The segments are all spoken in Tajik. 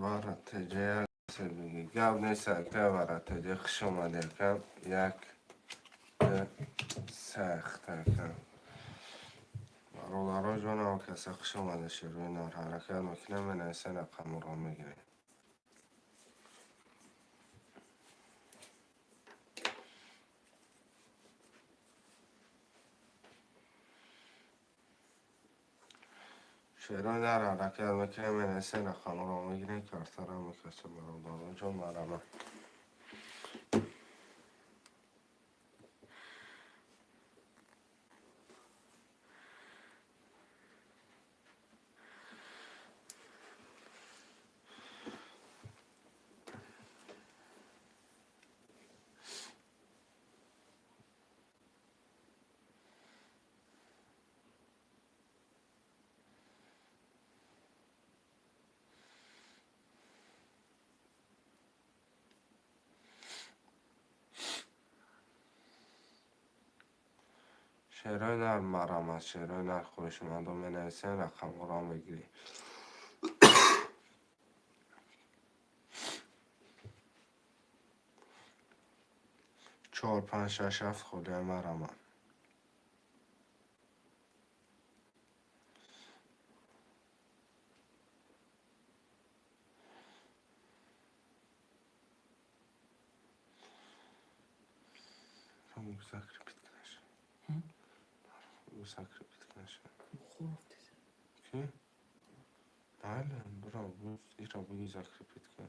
Вара теҷа як бигӣ. Гап нест, ака, вара теҷа, хуш омадӣ, ака. Як, ду, сахт, ака. Бародаро ҷонам, каса хуш омада, шерои нар ҳаракат мекунем, менависен, рақамро мегирем. Шерои нар ҳаракат мекунем, менависен, рақамро мегирем, картаро мекашем, бародаро ҷон, марама. Шерои нар марамат, шерои нар хоҳишмандо менависен, рақамҳоро мегирем. Чор, панҷ, шаш, ҳафт холия марамат. Закрепить кунаш. Закрепить кунаш. Ки? Бале, бро, ира буги закрепить кун.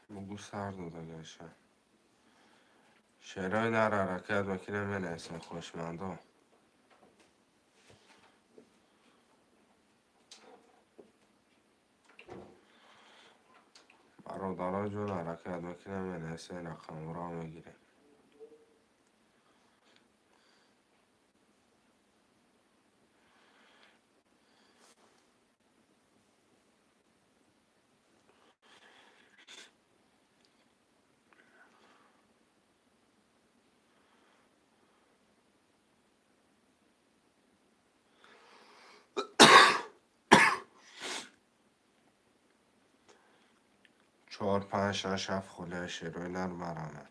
Бугу сар дода гаша. Шерои нар ҳаракат мекунем, менависем, хоҳишмандо. Бародаро ҷон, ҳаракат мекунем, менависем, рақамҳоро мегирем. Чор, панҷ, шаш, ҳафт холия шерои нар марамат.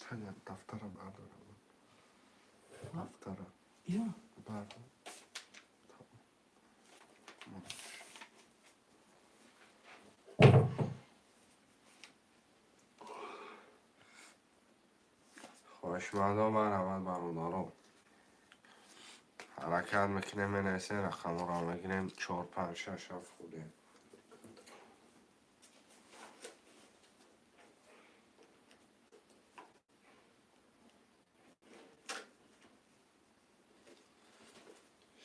Таня, дафтара бардорам. Дафтара. Я. Бардор. Хоҳишмандо, марҳамат, бародаро. Ҳаракат мекунем, менависем, рақамҳоро мегирем. Чор, панҷ, шаш, ҳафт худем.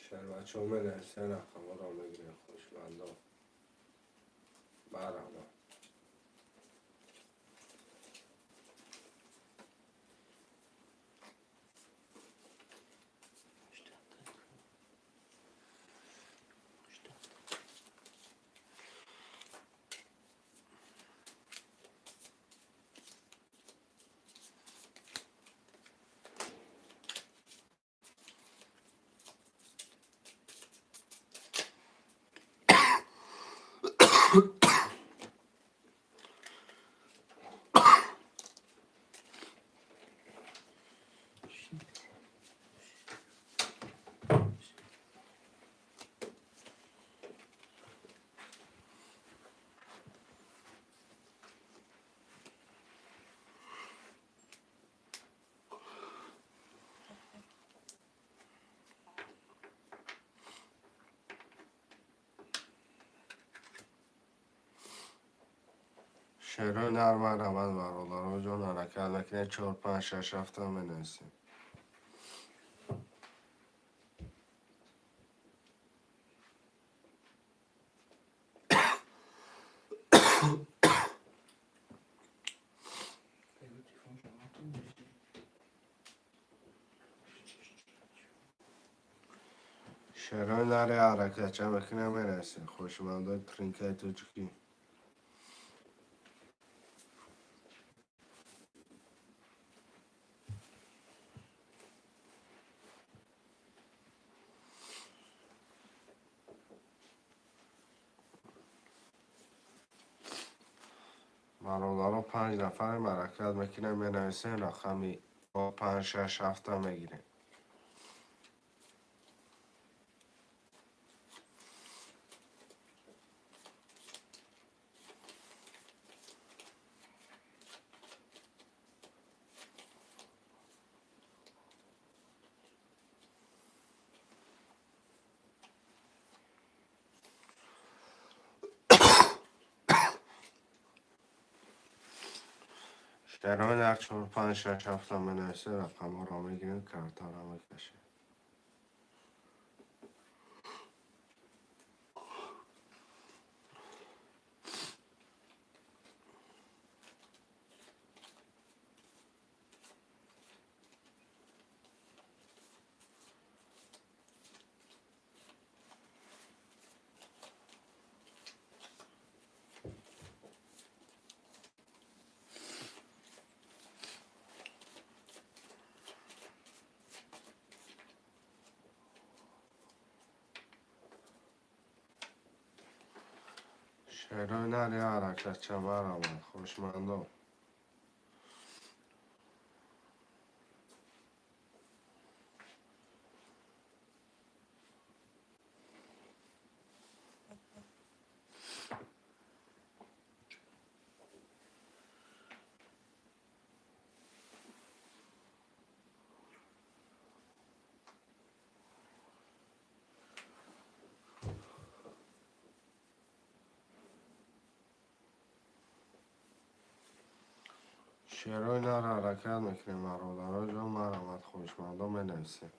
Шербачо менависем, рақамҳоро мегирем, хоҳишмандо. Марҳамат. Шерои нар марҳамат, бародаро ҷон, ҳаракат мекунед, чор, панҷ, шаш, ҳафта менависем. Шерои наре ҳаракатча мекунем, менависем. Хушмандои тринкаи тоҷикӣ. Бародаро, панҷ нафарем, ҳаракат мекунем, менависем, рақами панҷ, шаш, ҳафта мегирем. Шерои нар чор, панҷ, шаш, ҳафта менависем, рақамҳоро мегирем, картаро мекашем. Шерои наре ҳаракатча, марҳамат, хушмандон. Шерои нар ҳаракат мекунем, бародаро ҷон, марҳамат, хушмандон, менависем.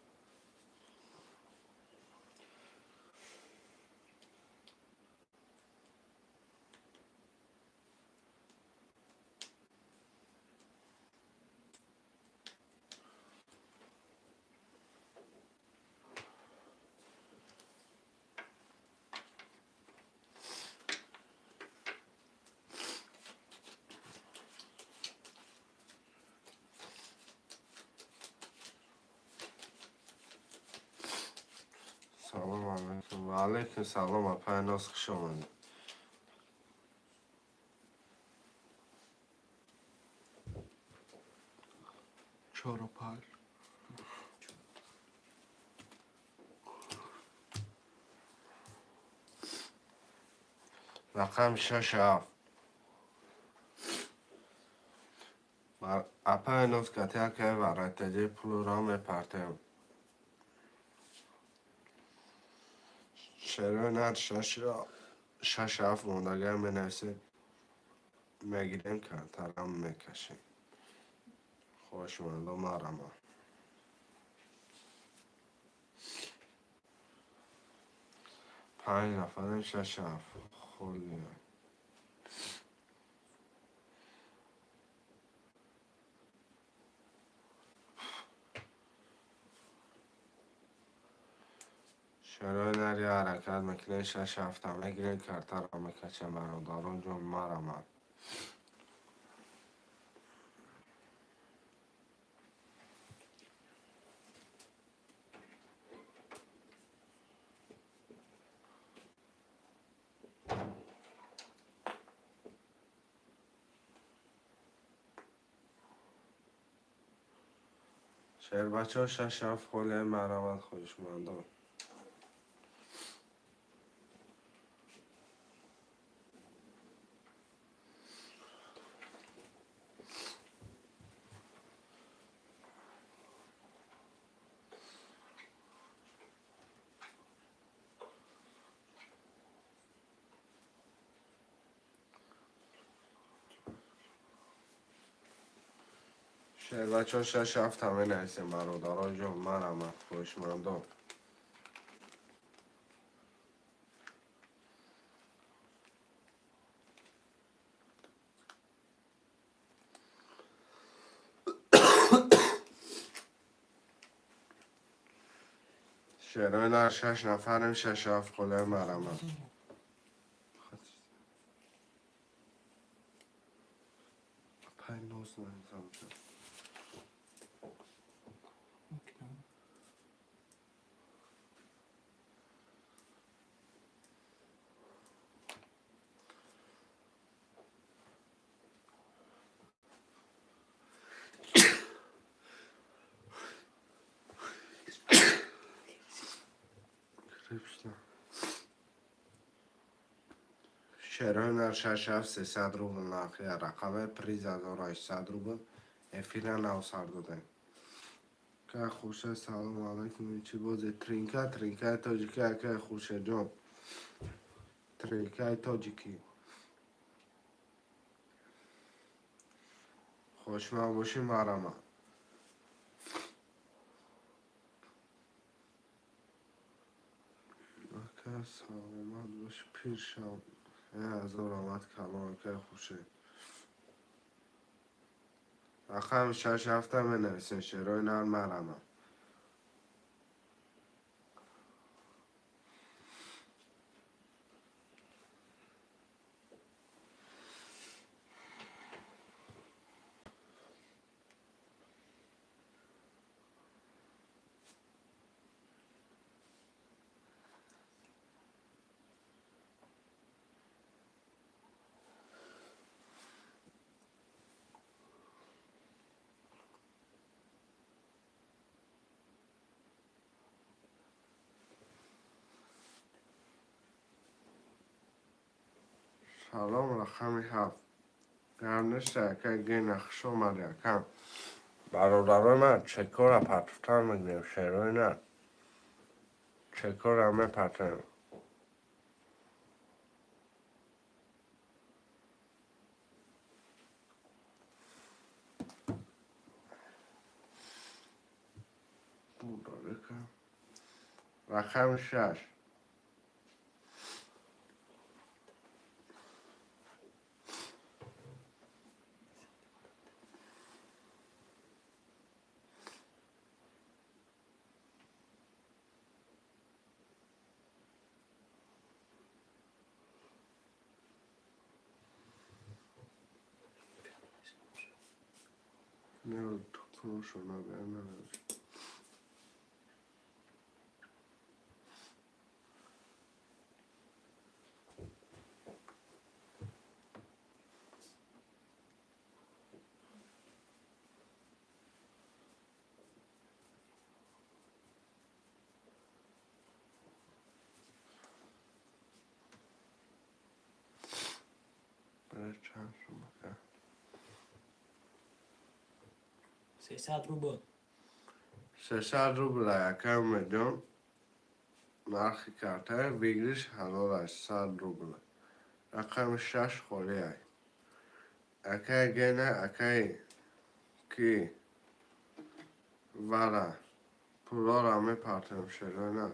Салом алайкум. Ва алайкум салом, апай Ноз, хуш омадед. Чору панҷ. Рақами шаш, ҳафт. Апай Ноз, катякай варатаҷи пулро мепартем. Шерои нар шаш, ҳафт мондагар менависем, мегирем, картарам мекашем. Хоҳишмандо, марҳамат. Панҷ нафарем, шаш, ҳафт. Холия. Шерои нари ҳаракат мекунем, шаш, ҳафта мегирем, картаро мекашем, бародарон ҷон, марҳамат. Шербачаҳо, шаш, ҳафт холия, марҳамат, хоҳишмандон. Шербачо, шаш ҳафта менависем, бародаро ҷон, марамат, хоҳишмандон. Шерои нар, шаш нафарем, шаш ҳафт холе, марамат. Пай нос наизам. Окей. Шерои нар, шаш ҳафт, 300 рубл нархи рақаме, приз 1800 рубл. Эфира нав сар додем. Акай Хуршед, салому алайкум. Чӣ бозе? Тринка, тринкаи тоҷикӣ, акай Хуршедҷон, тринкаи тоҷикӣ. Хушманд бошӣ, марама. Ака, саломат бош, пир шав. Ҳазор раҳмат калон, акай Хуршед. Рақами шаш ҳафта менависем, шерои нар, марама. Салом, рақами ҳафт. Гап нест, ака Гена, хуш омадӣ, ака. Бародарои ман, чекора партофтан мегирем, шерои нар. Чекора мепартоем. Рақами шаш. Не, тухмошона наверное. Барои чанд сум, ака? 300 рубл. 300 рубл, ака Умедҷон. Нархи картаи выигрыш 1800 рубл. Рақами шаш холиай. Акай Гена, акай ки вара пулора мепартоем, шерои нар.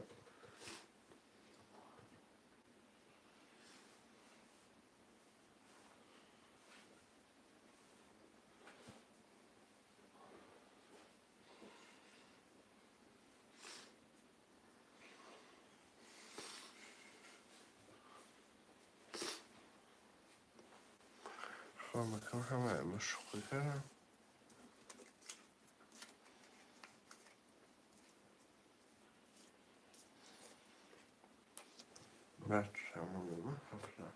Хоб, мекунам, ҳама шӯхӣ кардам. Баъд тамом ҳафта.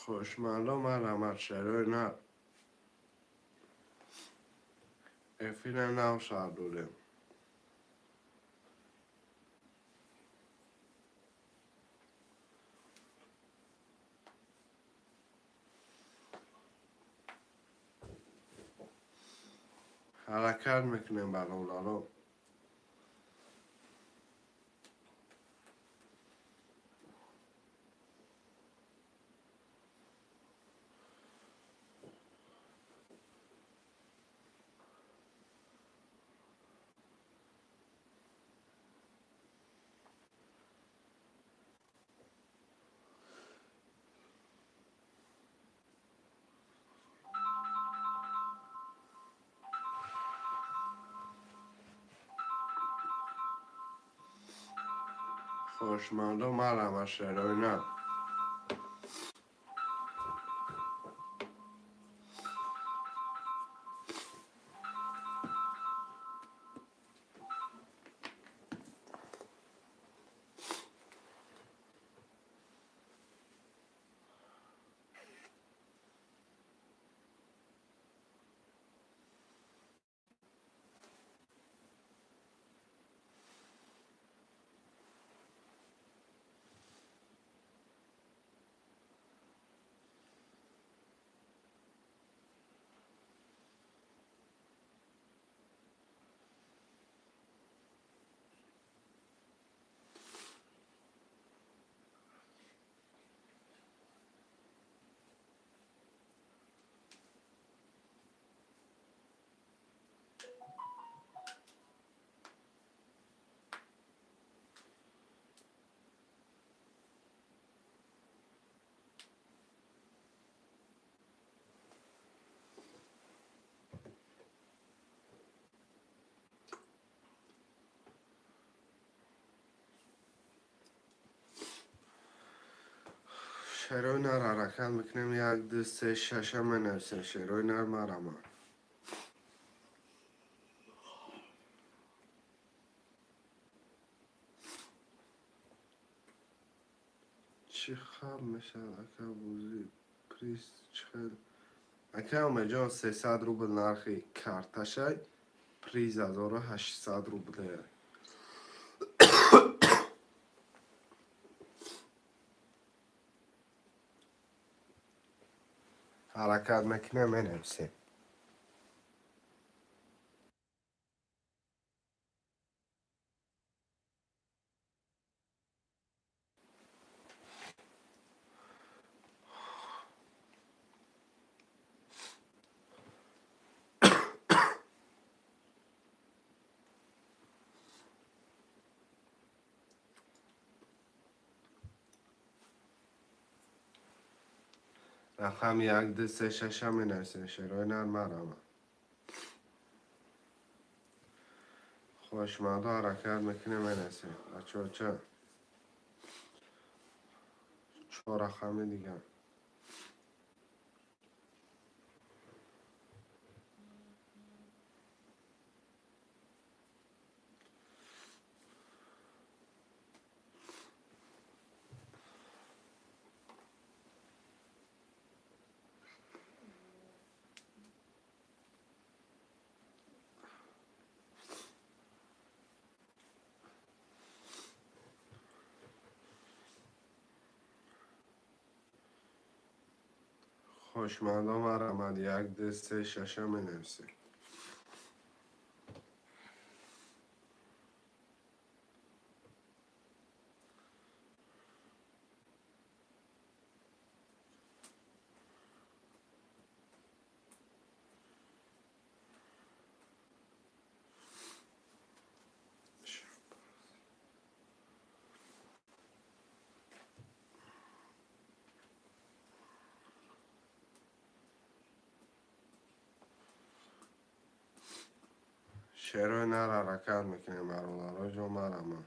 Хушмандо, марҳамат, шерои нар. Эфира нав сар додем. Ҳаракат мекунем, бародаро. Хушмандо, марама, шерои нар. Шерои нар, ҳаракат мекунем. Як, ду, се, шаша менависем. Шерои нар, марама. Чӣ хаб мешавад, ака? Бозӣ приз чӣ хел, ака Омеҷон? 300 рубл нархи карташай, приз 1800 рубле. Ҳаракат мекунем, менависем. Рақами як, ду, се, шаша менависем. Шерои нар, марама. Хоҳишмандо, ҳаракат мекунем, менависем. Бачаҳо, чор рақами дигар. Хоҳишмандо, марҳамат, як, ду, се, шаша менависем. Шерои нар, ҳаракат мекунем, бародаро ҷон, марҳамат.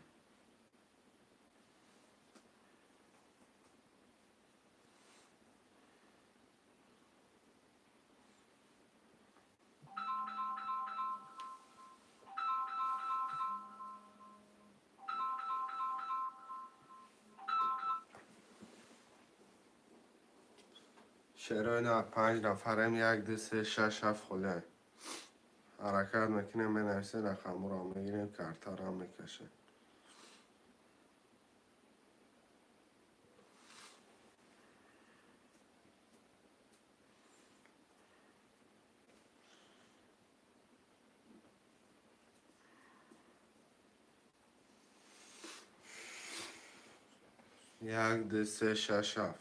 Шерои нар, панҷ нафарем. Як, ду, се, шаш, ҳафт холиай. Ҳаракат мекунем, менависем, рақамҳоро мегирем, картаро мекашем. 1, 2, 3, 6, 7.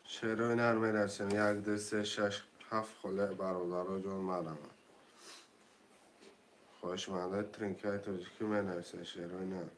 Шерои нар мерасем. 1, 2, 3, 6, 7 холе бародаро ҷон марама. Хоҳишмандаи тринкаи тоҷикӣ менависем шерои нар.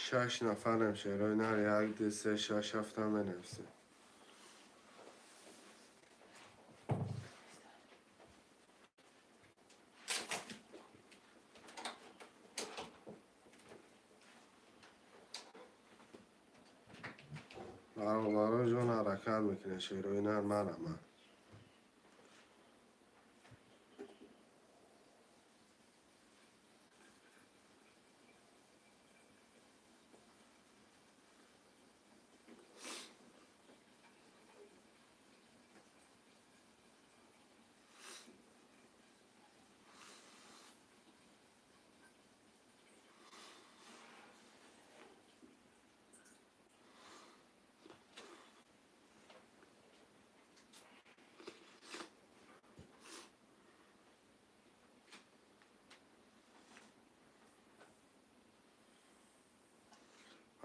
Шаш нафарем шерои нар. 1, 2, 3, 6, 7 менависем. Бародаро ҷон ҳаракат мекунем шерои нар марама.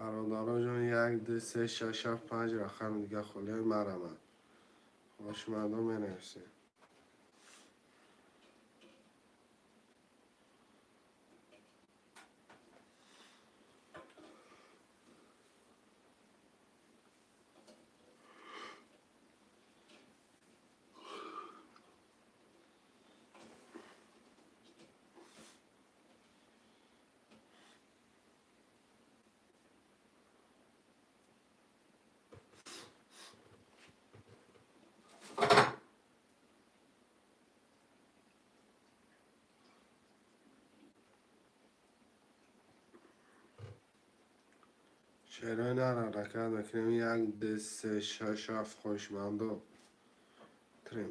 Бародаро ҷон 1, 2, 3, 6, 7, 5 рақами дига холиҳои мараманд. Хоҳишмандо менависем. Шерои нар ҳаракат мекунем. 1, 2, 3, 6, 7 хоҳишмандо.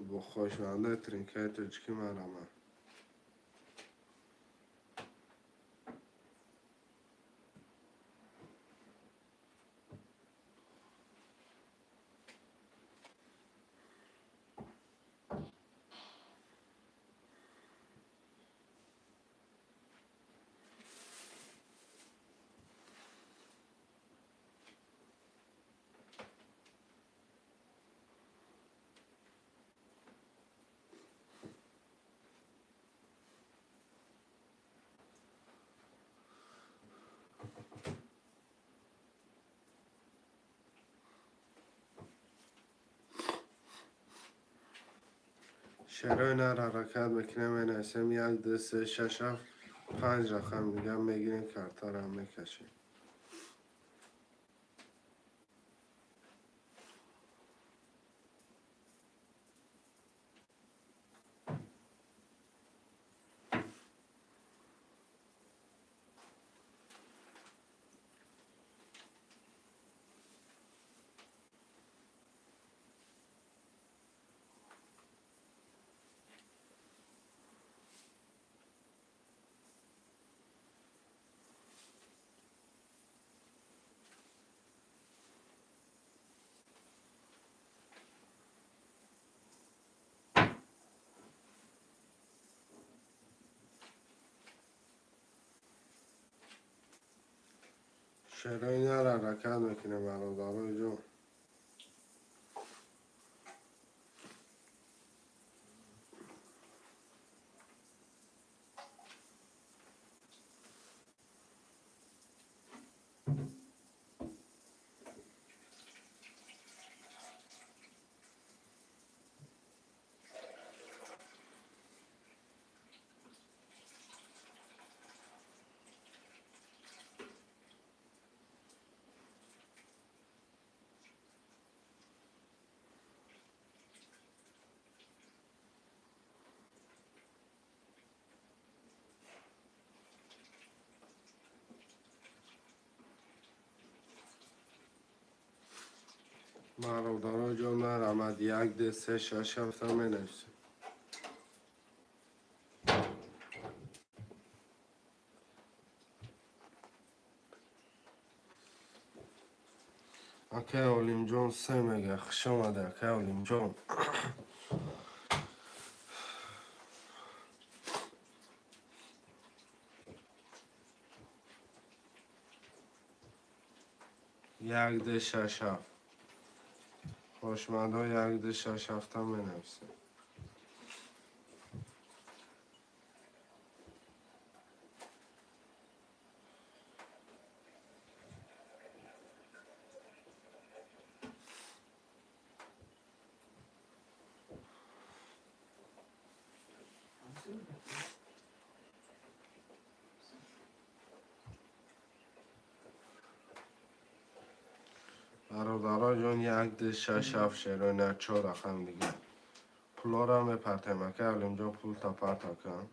Бо хоҳишмандои тринкаи тоҷикӣ марама. Шерои нар ҳаракат мекунем, менависем. 1, 2, 3, 6, 7, 5 рақам дига мегирем, картаро мекашем. Шерои нар ҳаракат мекунем бародарои ҷон. Бародаро ҷон, марамад, як, ду, се, шаш, ҳафта менависем. Акай Олимҷон се мега. Хуш омада, акай Олимҷон. Як, ду, шаш, ҳафт. Хоҳишмандҳо як, ду, шаш, ҳафта менависем. Бародаро ҷон, як, ду, шаш, ҳафт, шерои нар, чор рақам дигар. Пулҳоро мепартем, акай Олимҷон, пулта парта кун.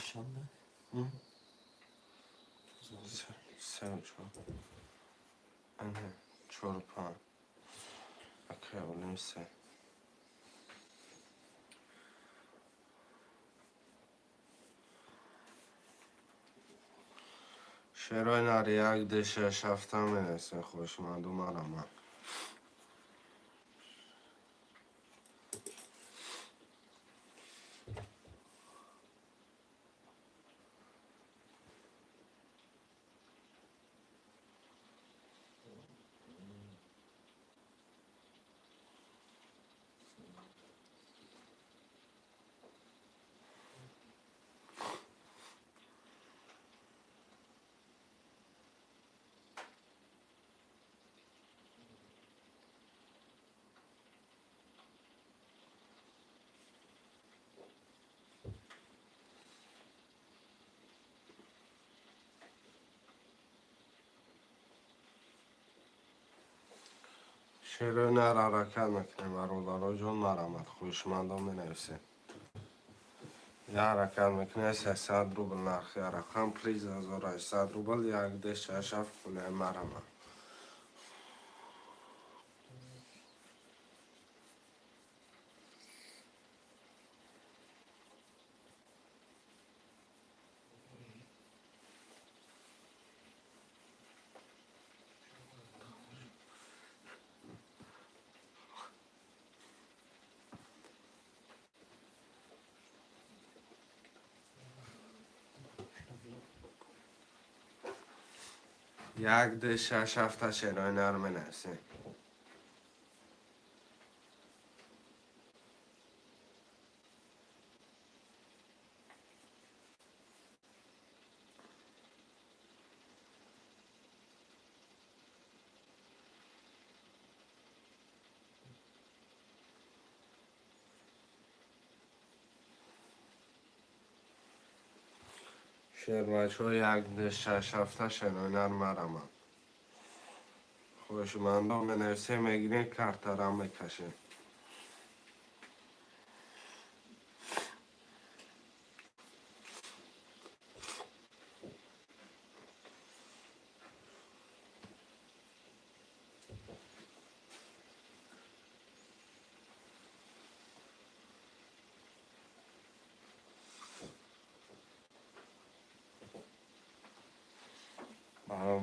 Чанда? Се, чор. Ана, чору панҷ. Акай Олим се. Шерои нар, як, ду, шаш, ҳафта менависем, хоҳишманду марамад. Шерои нар ҳаракат мекунем, бародаро ҷон, марамад, хоҳишмандон менависем. Я ҳаракат мекунем, 300 рубл нархи рақам, приз 1800 рубл, як, ду, шаш, ҳафт, пулаи марамад. Як, ду, шаш, ҳафта, шерои нар менависем. Шербачҳо, як, ду, шаш, ҳафта, шерои нар марамад. Хоҳишмандон менависем, мегирем, картара мекашем.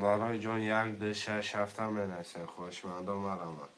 Бародарои ҷон, як, ду, шаш, ҳафта менависем, хоҳишмандон марамад.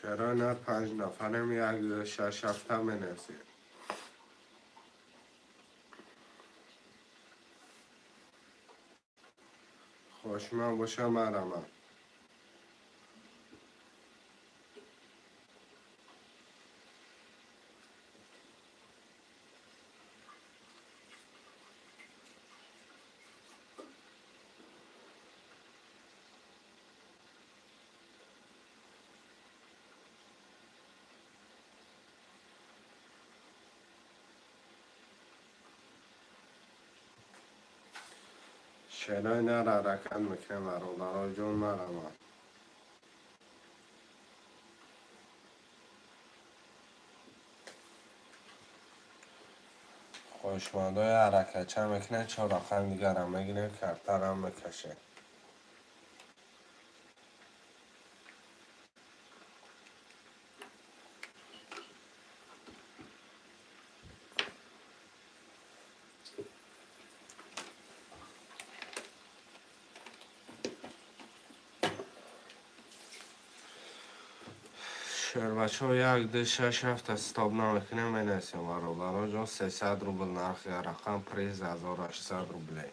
Чаро на панҷ нафарем, як, ду, шаш, ҳафта менависем. Хошман боша, марамам. Шерои нар ҳаракат мекунем, бародаро ҷон, марамам. Хоҳишмандои ҳаракатча мекунед, чор рақам дигарам мегирем, картарам мекашем. Шербачаҳо, як, ду, шаш, ҳафта стоп намекунем, менависем, бародаро ҷон. 300 рубл нархи рақам, приз 1800 рублей.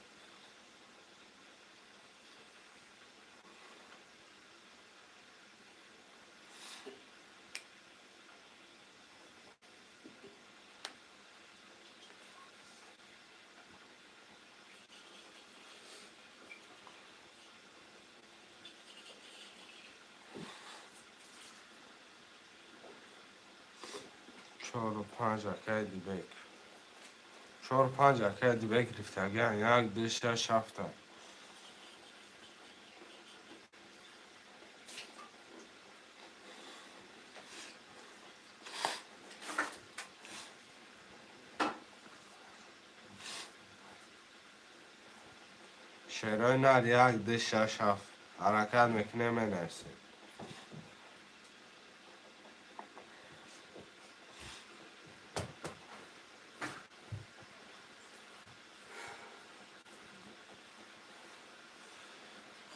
Чору панҷ акай Дибек. Чору панҷ акай Дибек гирифтагиан. Як, ду, шаш, ҳафта. Шерои нар, як, ду, шаш, ҳафт. Ҳаракат мекунем, менависем.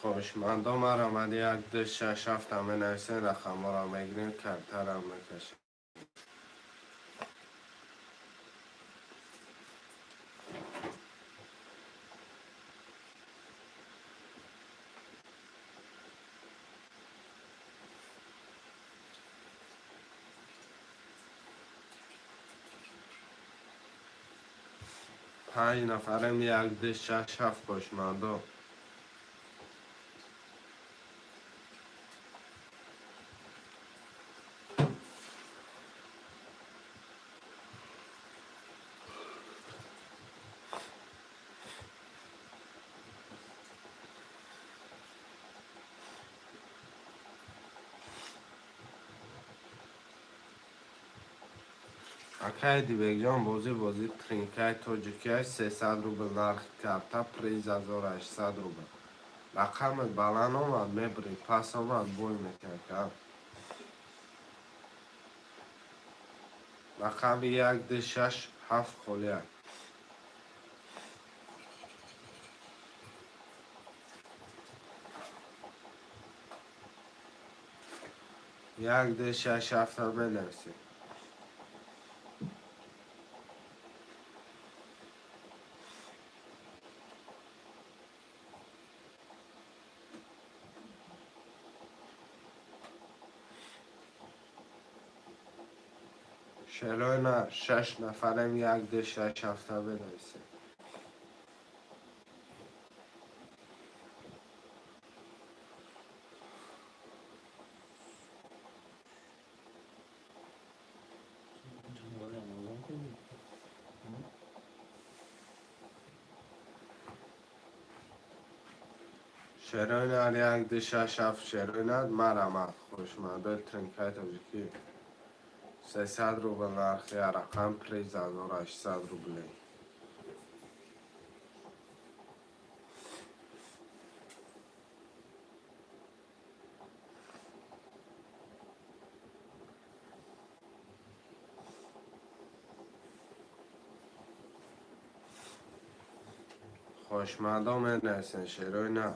Хоҳишмандо, марамад, як, ду, шаш, ҳафта менависем, рақамҳоро мегирем, картарам мекашем. Панҷ нафарем, як, ду, шаш, ҳафт, хоҳишмандо. Акай Дибекҷон, бозӣ бозӣ тринкаи тоҷикиай, 300 рубл нархи карта, приз 1800 рубл. Рақамат баланд омад, мебурӣ, паст омад, бой мекунӣ. Рақами як, ду, шаш, ҳафт холия. Як, ду, шаш, ҳафта менависем. Шерои нар, шаш нафарем, як, ду, шаш, ҳафта менависем. Ҷанвари Амазон кунӣ? Шерои нар, як, ду, шаш, ҳафт, шерои нар, марамад. Хушмандои тринкаи тоҷикӣ. 300 рубл нархи рақам, приз 1800 рублей. Хоҳишмандо менависен, шерои нар.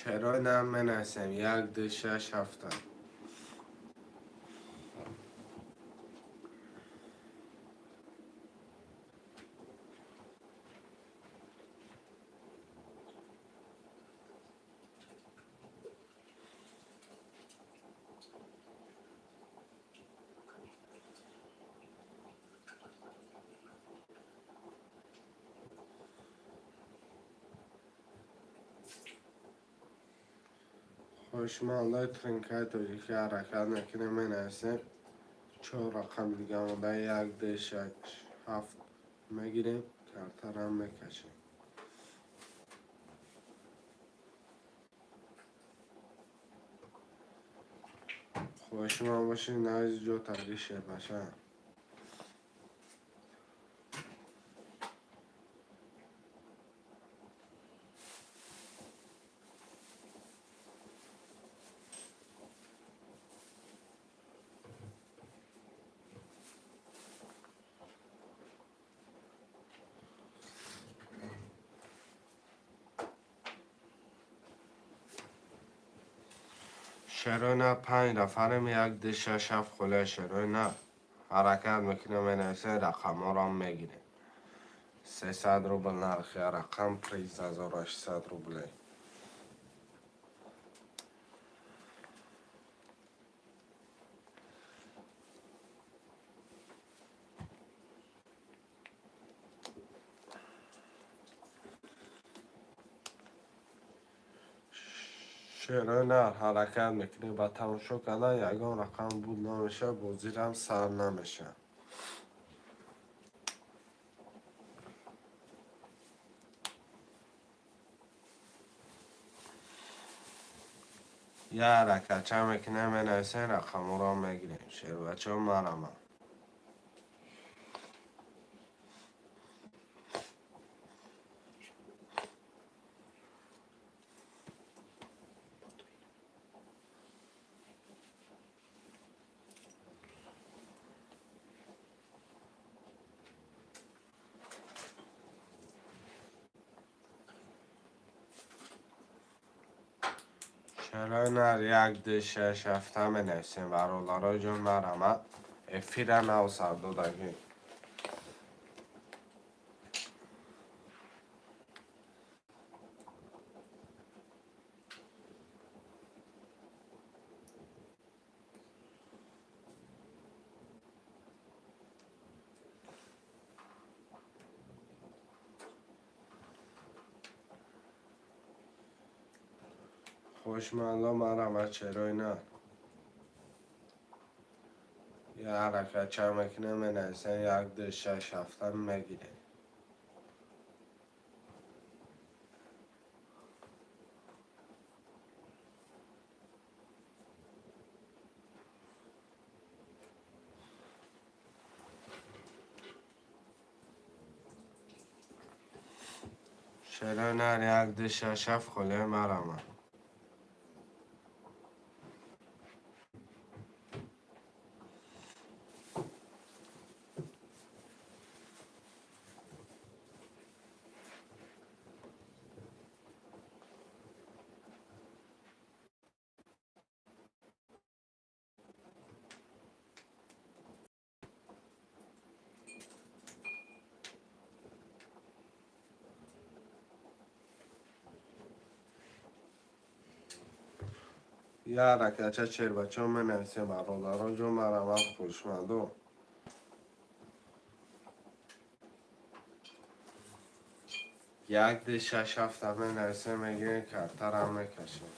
Шерои нам менависем як, ду, шаш, ҳафта. Хушмандаи тринкаи тоҷикӣ ҳаракат мекунем, менависем. Чор рақами дига монда, як, ду, шаш, ҳафт мегирем, картарам мекашем. Хоҳишманд бошед, навизи ҷо таги шербаша. Шерои на панҷ нафарем, як, ду, шаш, ҳафт холия шерои на. Ҳаракат мекунем, менависем, рақамҳоро мегирем. 300 рубл нархи рақам, приз 1800 рублей. Шерои нар ҳаракат мекунем, ба тамошо кардан ягон рақам буд намешавад, бозирам сар намешавад. Як ҳаракатча мекунем, менависем, рақамҳоро мегирем. Шербачаҳо марамам. Шерои нар як, ду, шаш, ҳафта менависем. Бародарои ҷон марамад. Эфира нав сар додагӣ. Хушмандо марамад шерои нар. Як ҳаракатча мекунем, менависем, як, ду, шаш, ҳафта мегирем. Шерои нар як, ду, шаш, ҳафт холия марамад. Як ҳаракатча шербачаҳо менависем, бародарон ҷон марамад, хушмандо. Як, ду, шаш, ҳафта менависем, мегирем, картарам мекашем.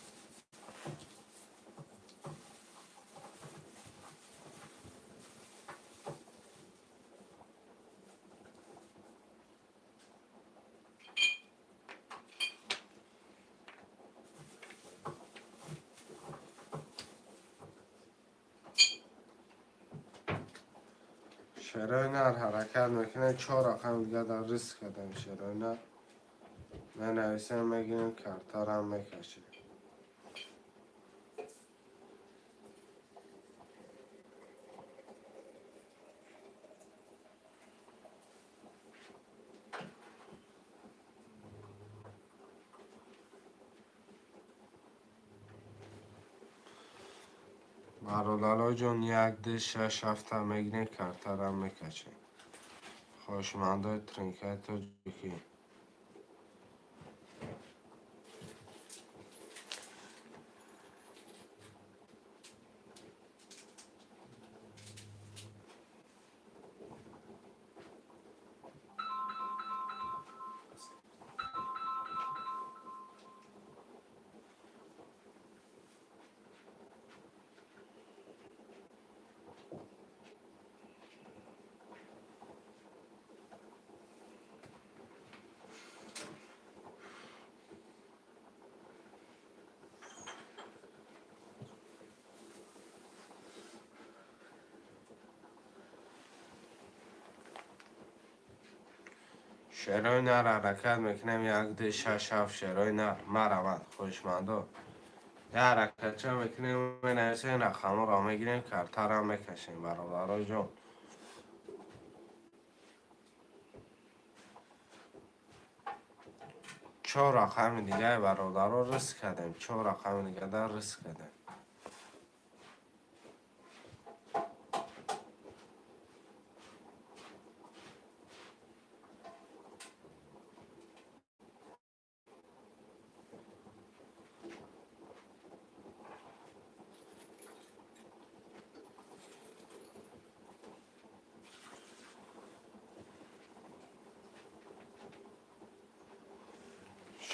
Шерои нар ҳаракат мекунем, чор рақам дига дар риск кардем. Шерои нар менависем, мегирем, картарам мекашем. Бародароҷон, як, ду, шаш, ҳафта мегирем, картара мекашем. Хоҳишмандои тринкаи тоҷикӣ. Шерои нар ҳаракат мекунем, як, ду, шаш, ҳафт, шерои нар маравад, хоҳишмандо. Я ҳаракатча мекунем, менависем, рақамҳоро мегирем, картара мекашем, бародарои ҷон. Чор рақами дигаи бародаро риск кардем, чор рақами дигада риск кардем.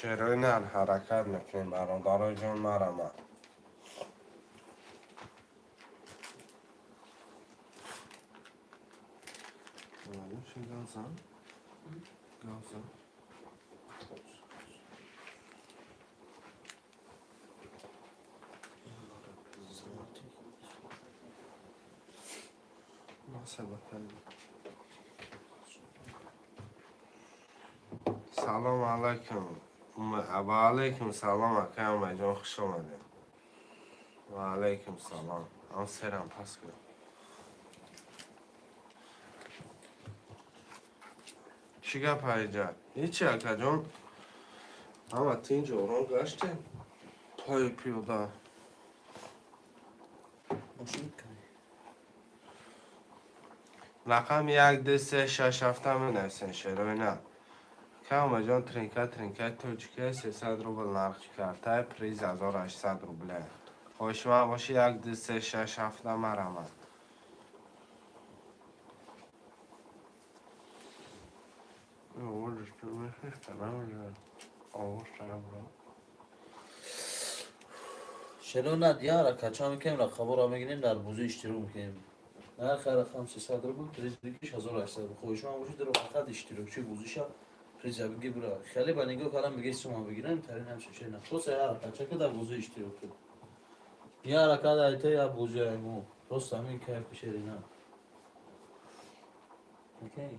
Шерои нар ҳаракат мекунем, бародарои ҷон, марамад. Салом алайкум. Ва алайкум салом, акай Омаҷон, хуш омадед. Ва алайкум салом. Ам серам пас кунам. Чӣ гап ҳайҷа? Ҳечи, акаҷон. Ҳама тинҷ ором гаштем. Пои пиёда. Рақами як, ду, се, шаш, ҳафта менависен, шерои нар. Камаҷон, тринка, тринкаи тоҷикия, 300 рубл нархи картай, приз 1800 рубля. Хоҳишманд боши, як, ду, се, шаш, ҳафта марамад. Шерои нар я ҳаракатча мекунем, рақамҳоро мегирем, дар бозӣ иштирок мекунем. Нархи рақам 300 рубл, приз бигиш 1800 рубл. Хоҳишманд бошед, дар фақат иштирокчи бозиша приза биги бура. Хеле ба нигоҳ кардам, биги сума бигирам, тарин ҳам шеше на. Просто я ҳаракатча ки дар бозӣ иштирок кун. Я ҳаракат айта я бозӣ айму. Просто ҳамин кайф шери на. Окей.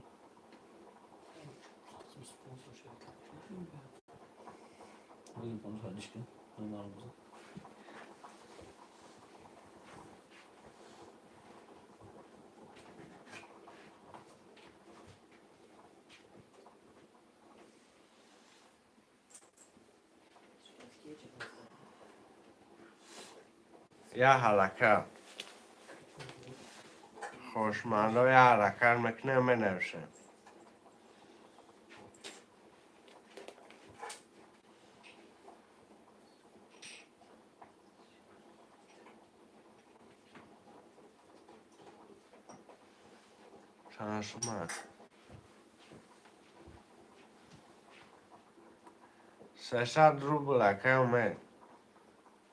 Bugün konuş ilişkin. Numaramızı. Я ҳаракат. Хоҳишмандо, я ҳаракат мекунем, менависем. Чанд сума? 300 рубл, акай Умед.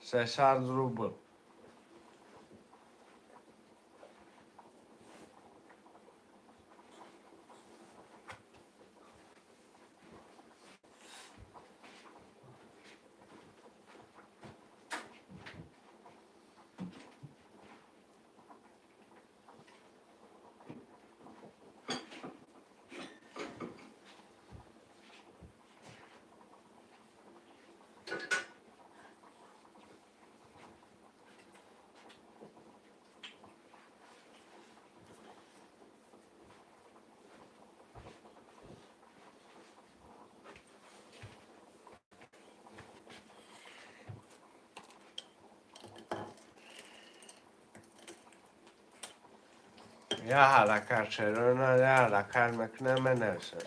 300 рубл. Я ҳаракат, шерона, я ҳаракат мекунам, менависем.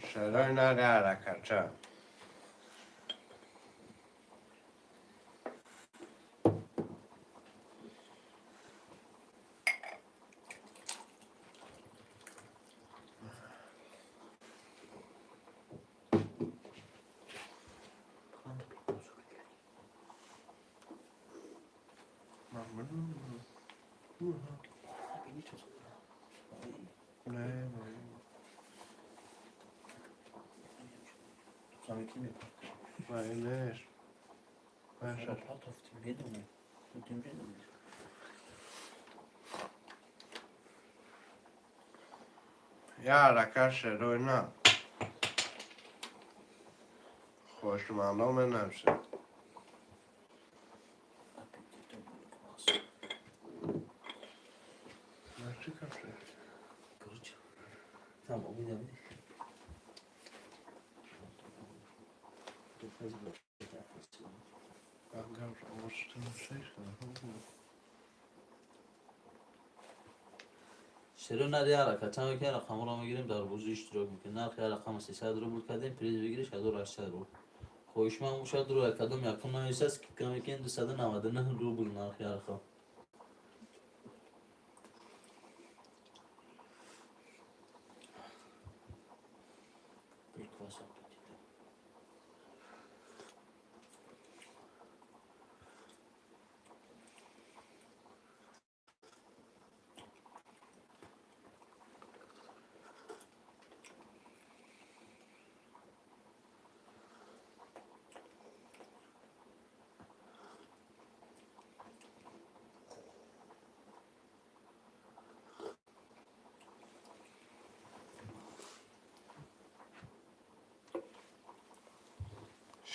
Шерои нар я ҳаракатча. Я ҳаракат, шерои нар. Хушмандо, менависем. Чӣ кафе? Tamam, bir de Шеро нар я ҳаракат чанд мекунем, рақамҳоро мегирем, дар бозӣ иштирок мекунем. Нархи ҳар рақама 300 рубл кардем, приз выигрыш 1800 рубл. Хоҳишманд бошад, рӯя кадом якум нависад, скидка мекунем, 299 рубл нархи ҳар рақам.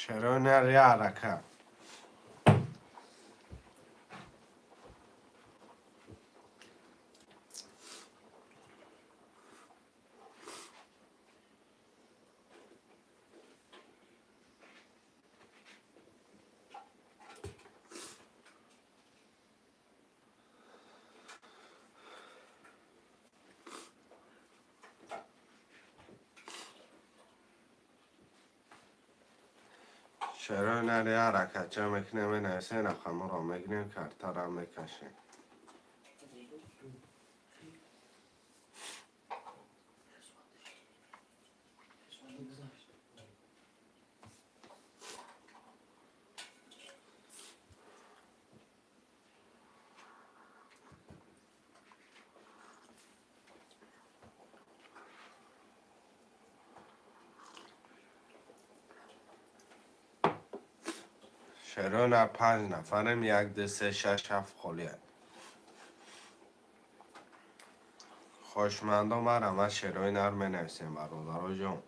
Шерои нар я ҳаракат. Шерои нар я ҳаракатча мекунем, менависем, рақамҳоро мегирем, картаро мекашем. Шерои нар, панҷ нафарем, як, ду, се, шаш, ҳафт холия. Хоҳишмандо, марҳамат, шерои нар менависем, бародаро ҷон.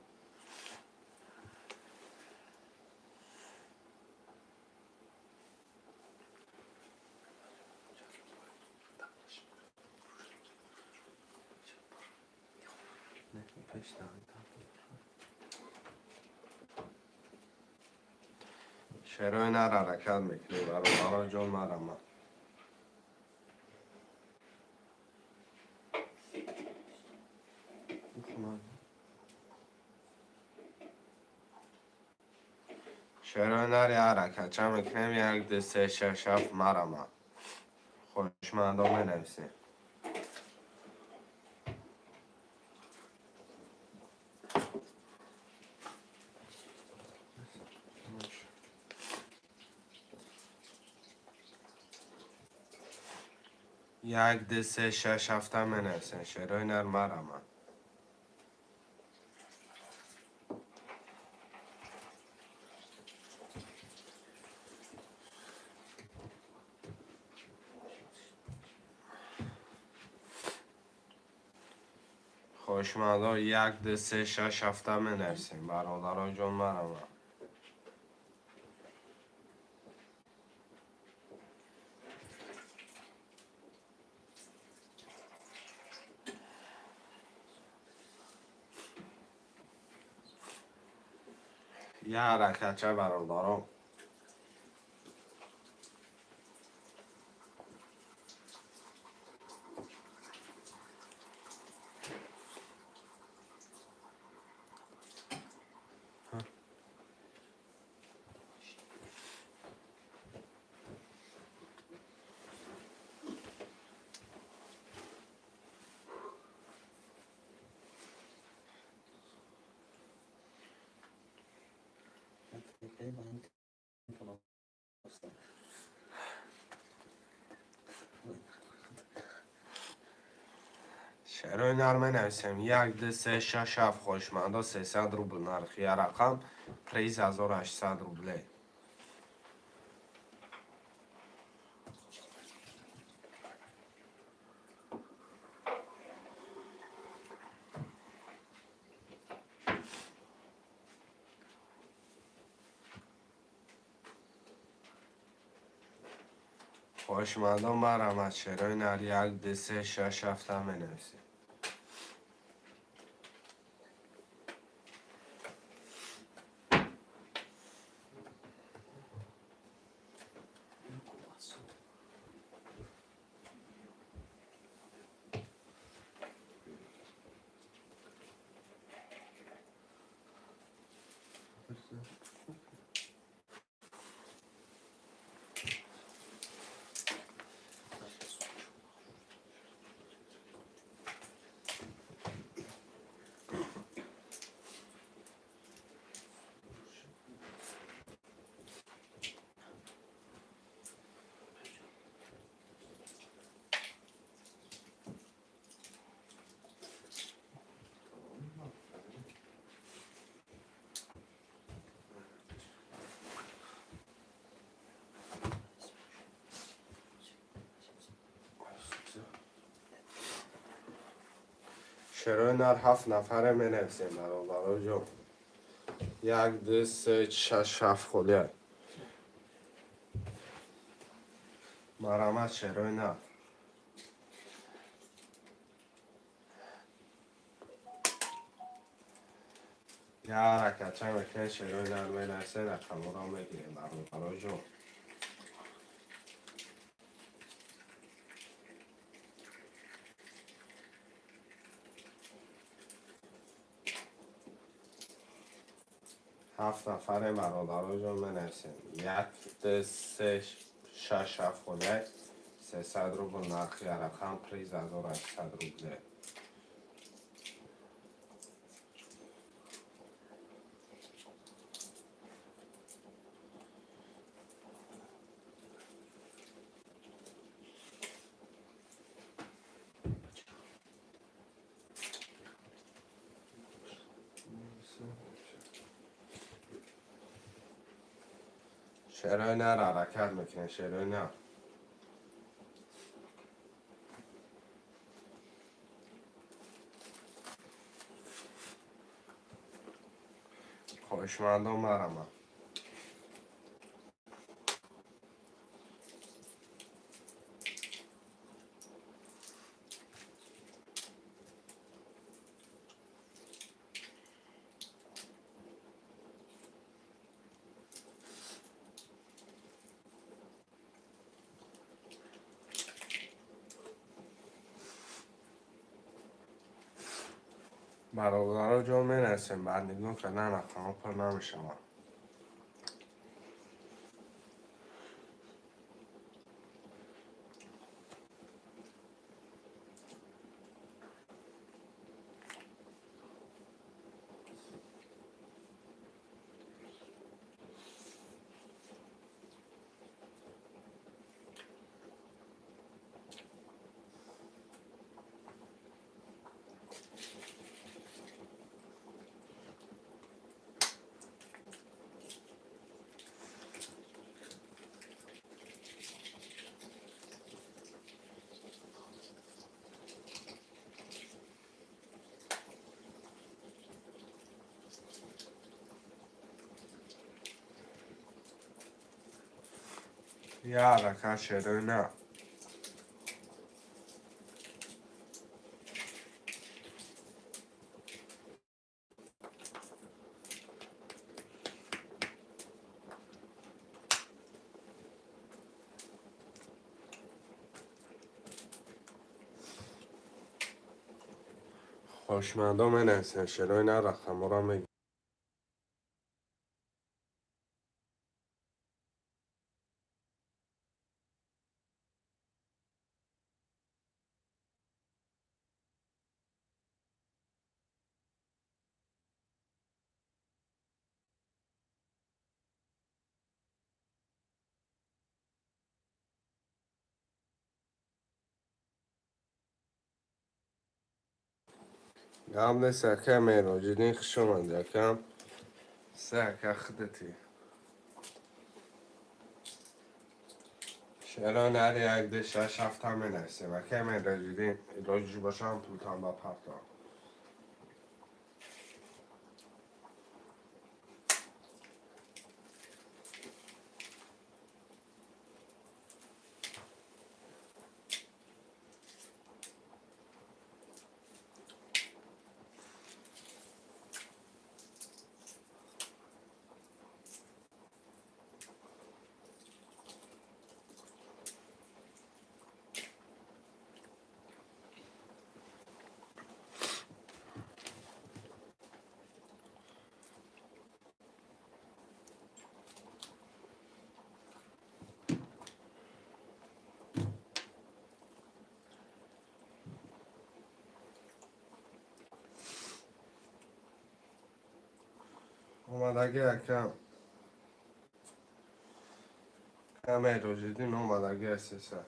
Шерои нар ҳаракат мекунем, бародаро ҷон, марҳамат. Шерои нар я ҳаракатча мекунем, як, ду, се, шаш, ҳафт, марҳамат. Хоҳишмандо, менависем. Як, ду, се, шаш, ҳафта менависем. Шерои нар, марҳамат. Хоҳишмандо, як, ду, се, шаш, ҳафта менависем, бародаро ҷон, марама. Я ҳаракатча, бародаро. Шерои нар менависем: як, ду, се, шаш, ҳафт. Хоҳишмандо, 300 рубл нархи я рақам, приз 1800 рубле. Хоҳишмандон, марҳамат, шерои нар, як, ду, се, шаш, ҳафта менависем. Шерои нар, ҳафт нафаре менависем, бародаро ҷон. Як, ду, се, шаш, ҳафт холия. Марҳамат, шерои нар. Я ҳаракатча мекунед, шерои нар менависед, рақамҳоро мегирем, бародаро ҷон. Ҳафт нафаре, бародаро ҷон, менависем: як, ду, се, шаш, ҳафт холия. 300 рубл нархи рақам, приз 1800 рубле. Шерои нар, ҳаракат мекунем, шерои нар. Хоҳишмандон, марҳамат. Бародаро ҷон, менависем, баъд нигоҳ кардан рақамҳо пур намешаванд. Я ҳаракат, шерои на. Хоҳишмандо менависен, шерои на, рақамҳоро мегирем. Гап нест, ака Мероҷиддин, хуш омадӣ, акам. Се, ака, худати. Шерои нари як, ду, шаш, ҳафта менависем. Ака Мероҷиддин, илоҷиш бошам, пултан ба парто. Омадагӣ, акам. Ака Мероҷиддин, омадагӣ ҳастеса.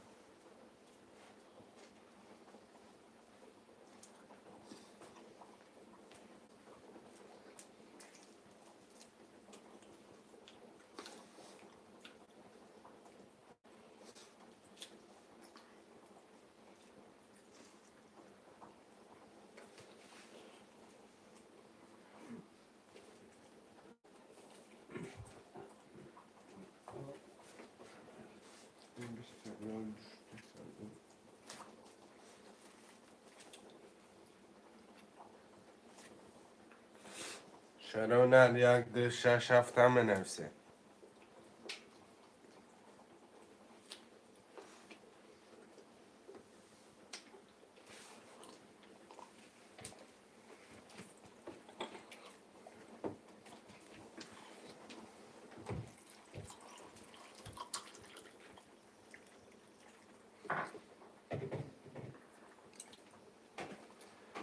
Шерои нар як, ду, шаш, ҳафта менависем.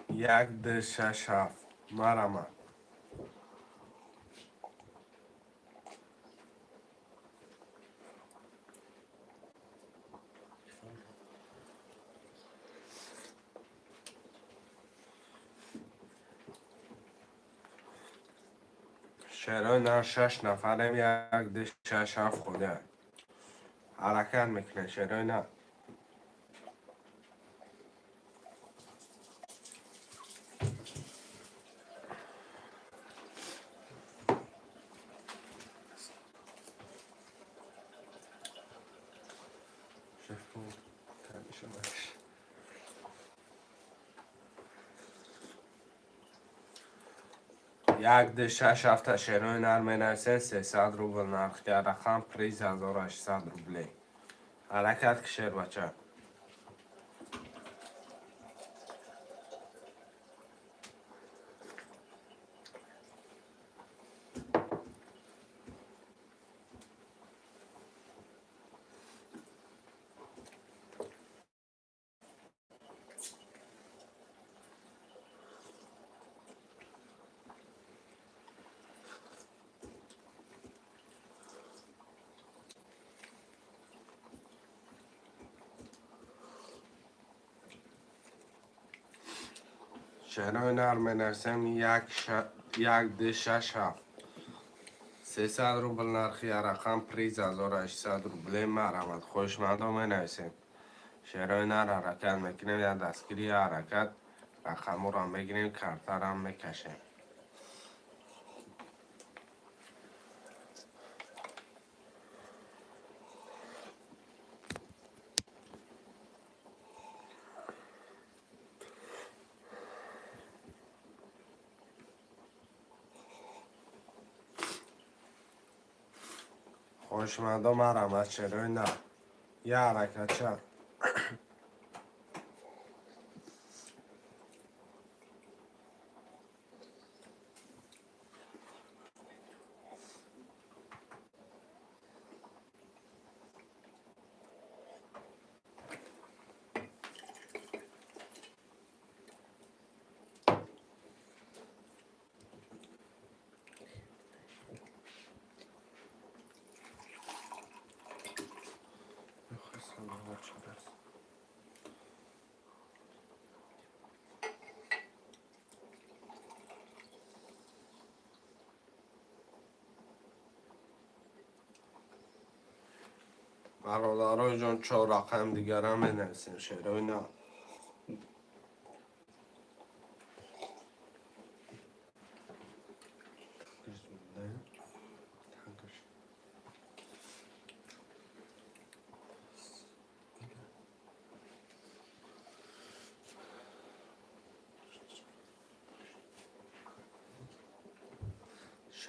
Як, ду, шаш, ҳафт. Марама. Шерои нар шаш нафарем, як, ду, шаш, ҳафт худа. Ҳаракат мекунем, шерои нар. Як, ду, шаш, ҳафта, шерои нар менависем, 300 рубл нархи рақам, приз 1800 рублей. Ҳаракат ки, шербача. Шерои нар менависем, як, ду, шаш, ҳафт. 300 рубл нархи рақам, приз 1800 рублей. Марҳамат, хоҳишмандо менависем. Шерои нар, ҳаракат мекунем, як дастгирӣ, ҳаракат, рақамҳоро мегирем, картарам мекашем. Хоҳишмандо, марҳамат, шерои нар. Я ҳаракатча. Бародарои ҷон, чор рақам дигарам менависем, шерои нар.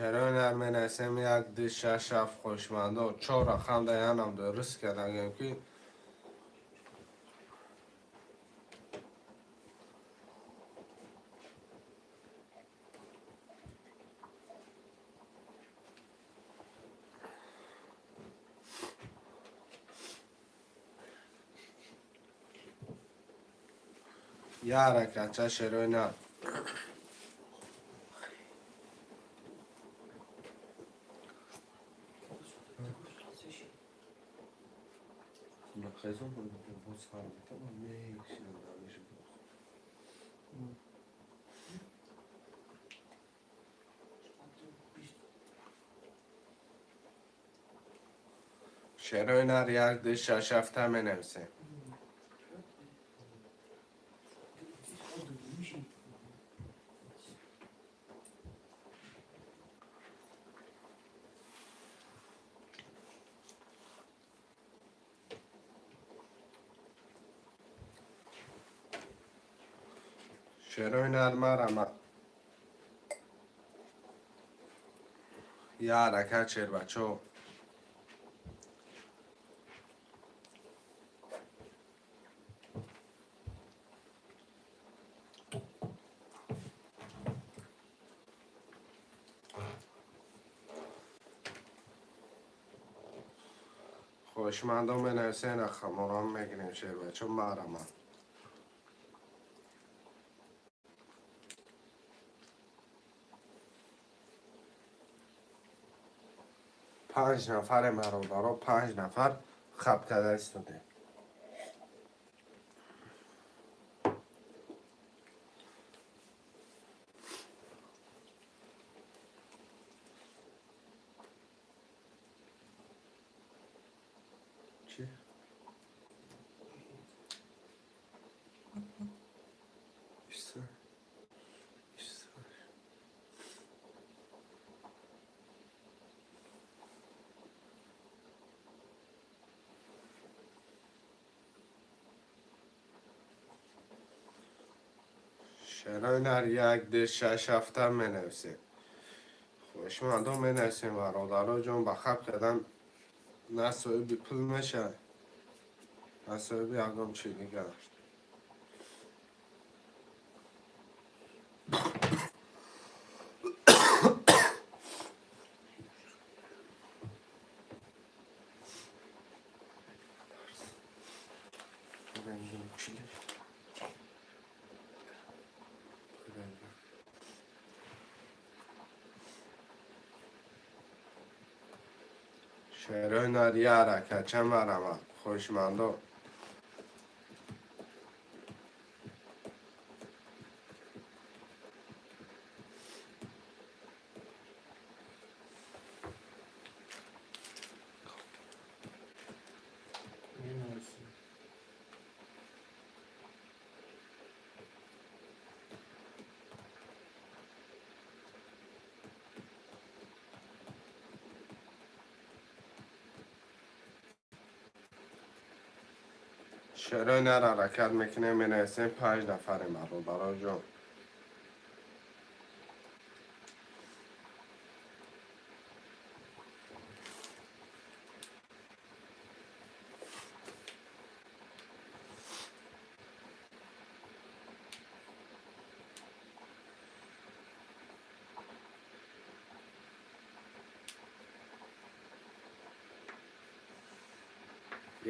Шерои нар менависем: як, ду, шаш, ҳафт. Хоҳишмандо, чор рақам да янам дуруст кардагем, ки я ҳаракатча, шерои нар. Шерои нар, як, ду, шаш, ҳафта менависем. Шерои нар, марҳамат. Я ҳаракат, шербачо. Хоҳишмандо, менависен, рақаморам мегирем, шербачо, марҳамат. Панҷ нафаре, бародаро, панҷ нафар хаб карда истодем. Чӣ? Иса. Иса. Шерои нар, як, ду, шаш, ҳафта менависем. Хоҳишмандо, менависем, бародаро ҷон. Ба хаб кардан на соҳиби пул мешавад, на соҳиби ягон чи дигар. Шерои нар, я ҳаракатча, марҳамат, хоҳишмандо. Менависем. Шерои нар, ҳаракат мекунем, менависем, панҷ нафарем, бародаро ҷон.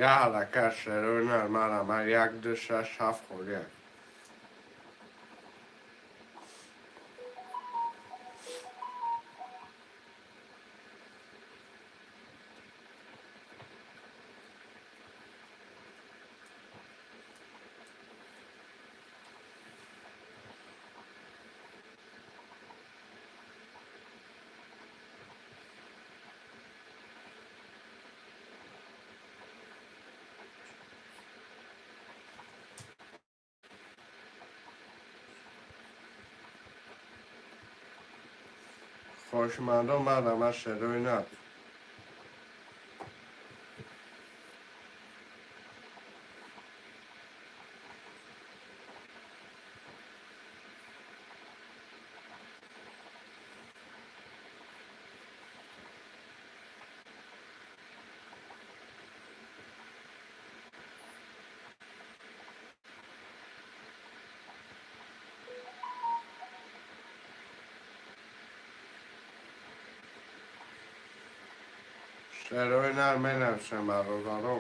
Я ҳаракат шерои нар марама 1 2 6 7 холия. Хоҳишмандон марама шерои нар. Шерои нар менависем бародаро.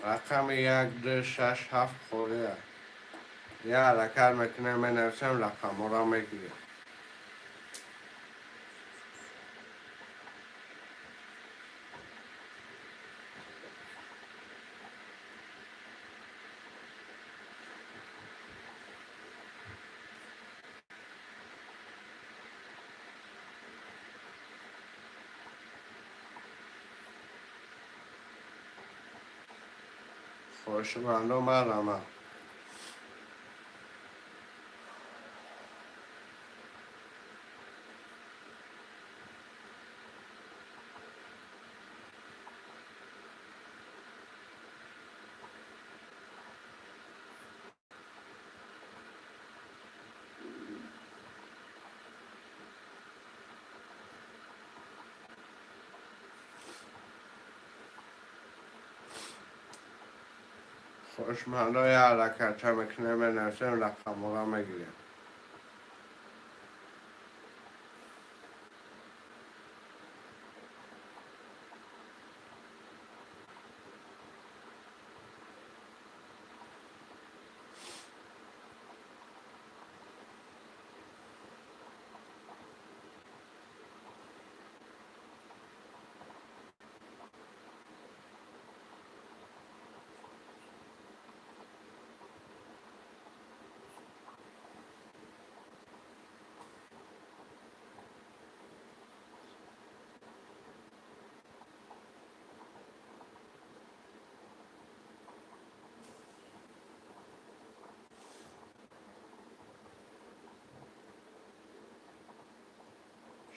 Рақами 1 2 6 7 холия. Я ҳаракат мекунем, менависем, рақамҳоро мегирем. Хоҳишмандон марама. Хоҳишмандон я ҳаракатча мекунем, менависем, рақамҳоро мегирем.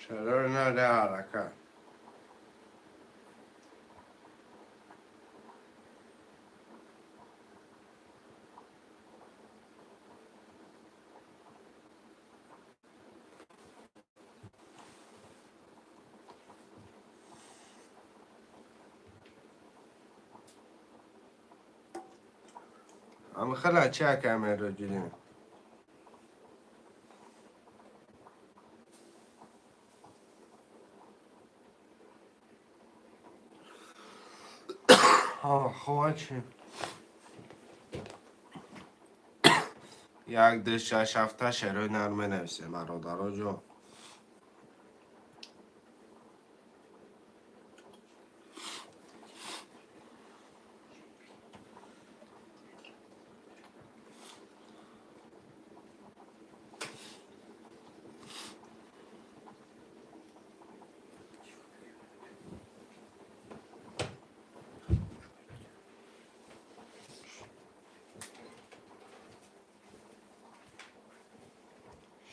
Шерои нар я ҳаракат. Ам хела чи камеро ҷидем? Ховачи. 1 2 6 7 шерои нар менависем бародаро ҷон.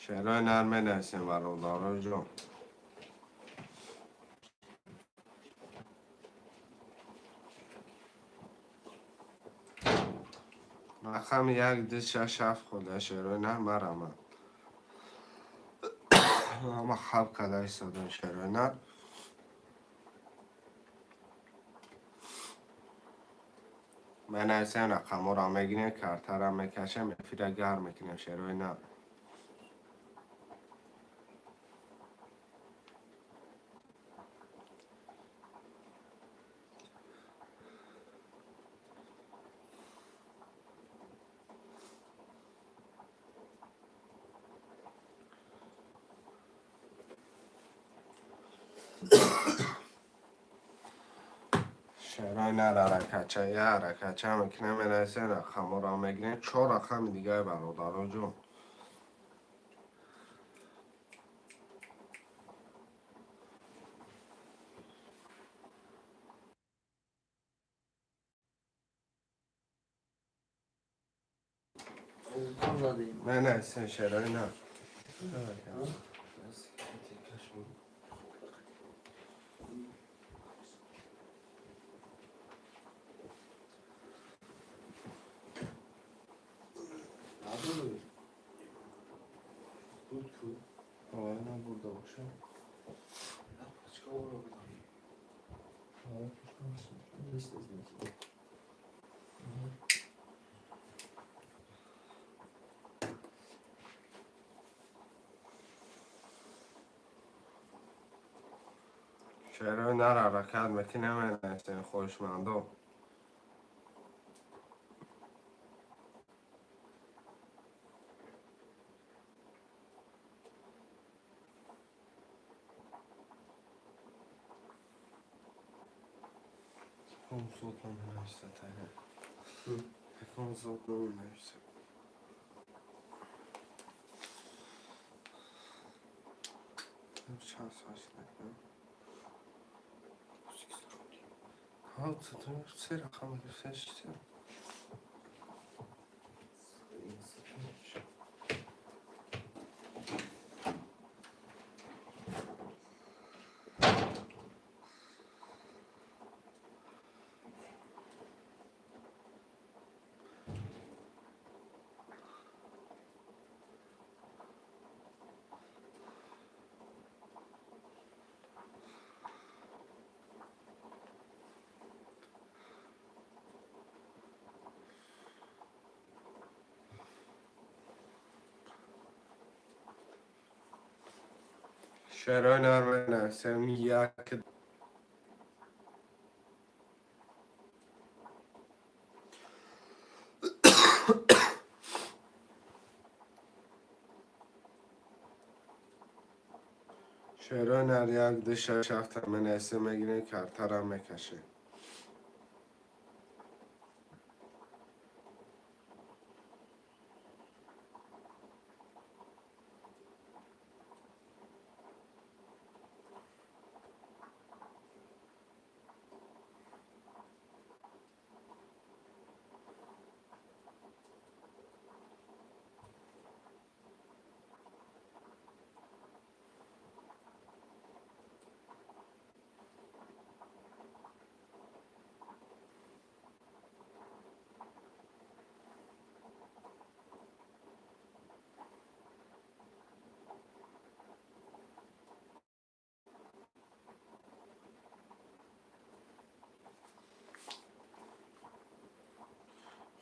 Шерои нар менависем бародаро ҷон. Рақами 1 2 6 7 худа шерои нар марама. Ама хаб када истодам шерои нар. Менависем, рақамҳоро мегирем, картаро мекашем, эфира гарм мекунем, шерои нар. Шерои нар ҳаракатча, я ҳаракатча мекунем, менависем, рақамҳоро мегирем. Чор рақами дигаи, бародаро ҷон. Вулкан задем. Менависем, шерои нар. Ана бурда боша. Шерои нар ҳаракат мекунем, менависем, хоҳишмандо. Зуд наменависа, тайна. Якон зуд наменависа. Чанд соат шуд? Ҳа, се рақам гирифта шуд. Шерои нар менависем, як шерои нар, як, ду, шаш, ҳафта менависем, мегирем, картаро мекашем.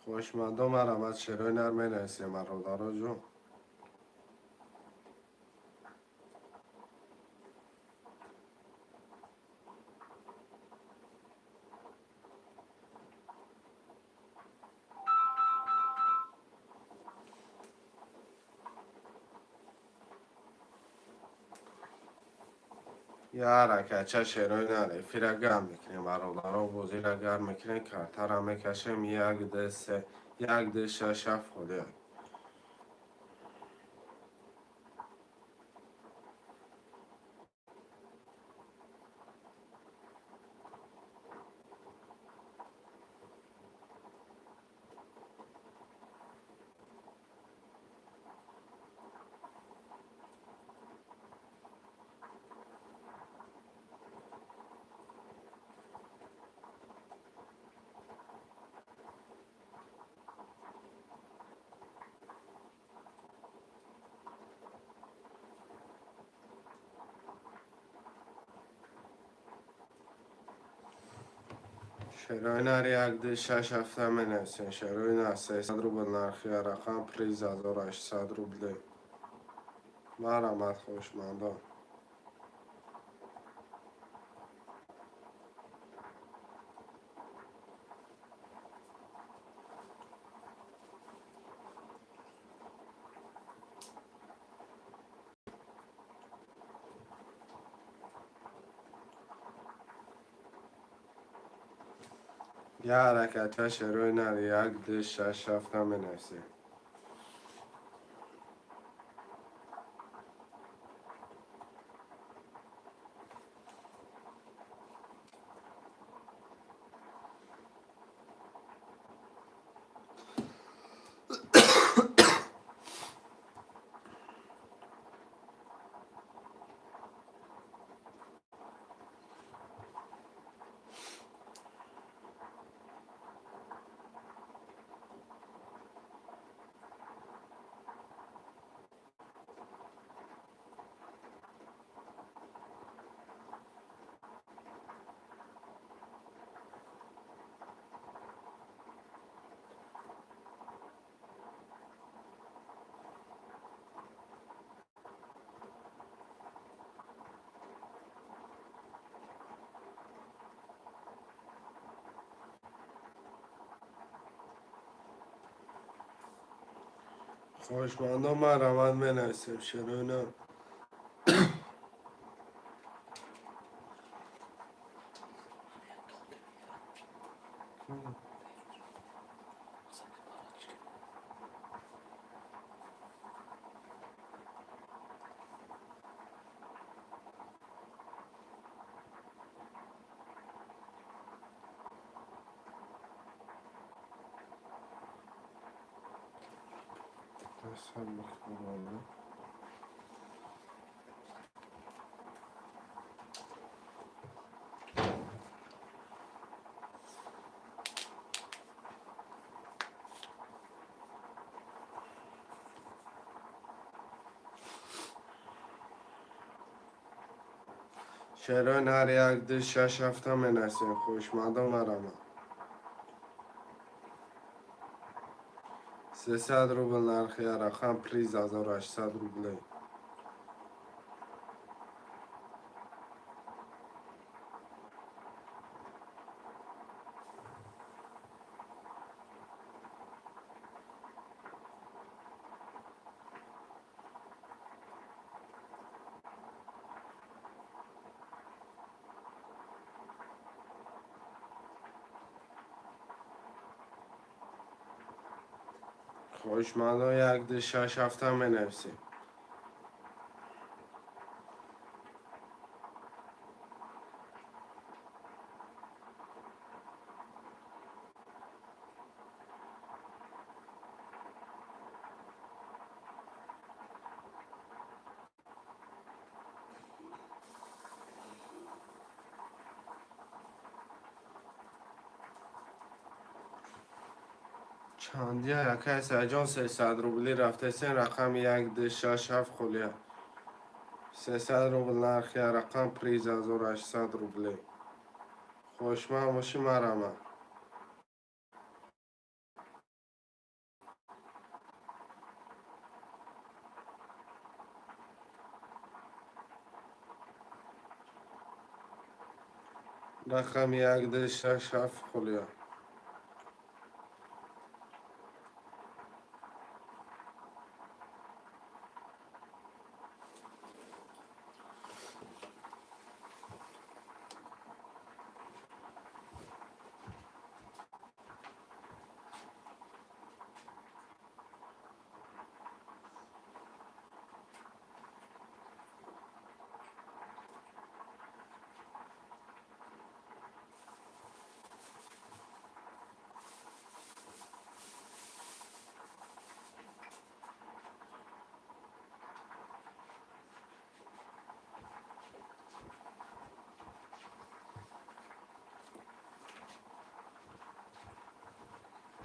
Хоҳишмандо, марҳамат, шерои нар менависем, бародаро ҷон. Я ҳаракатча, шерои нар, эфира гарм мекунем, бародаро, бозира гарм мекунем, картара мекашем. Як, ду, се, як, ду, шаш, ҳафт холия. Шерои нар 1 2 6 7 менависем. Шерои нар 300 рубл нархи рақам, приз 1800 рубле. Марҳамат, хоҳишмандон. Я ҳаракатча шерои нар 1 2 6 7 менависем. Хоҳишмандон, марҳамат, менависем шерои нар. Дастам бихӯрона. Шерои нар 1 2 6 7 менависем. Хоҳишмандон, марҳамат. 300 рубл нархи рақам, приз 1800 рублей. Хоҳишмандон, 1 2 6 7 менависем. Чандия, якай Саидҷон? 300 рубли рафтесен. Рақами 1 2 6 7 холия. 300 рубл нархи рақам, приз 1800 рублей. Хоҳишманд бошӣ, марҳамат. Рақами 1 2 6 7 холия.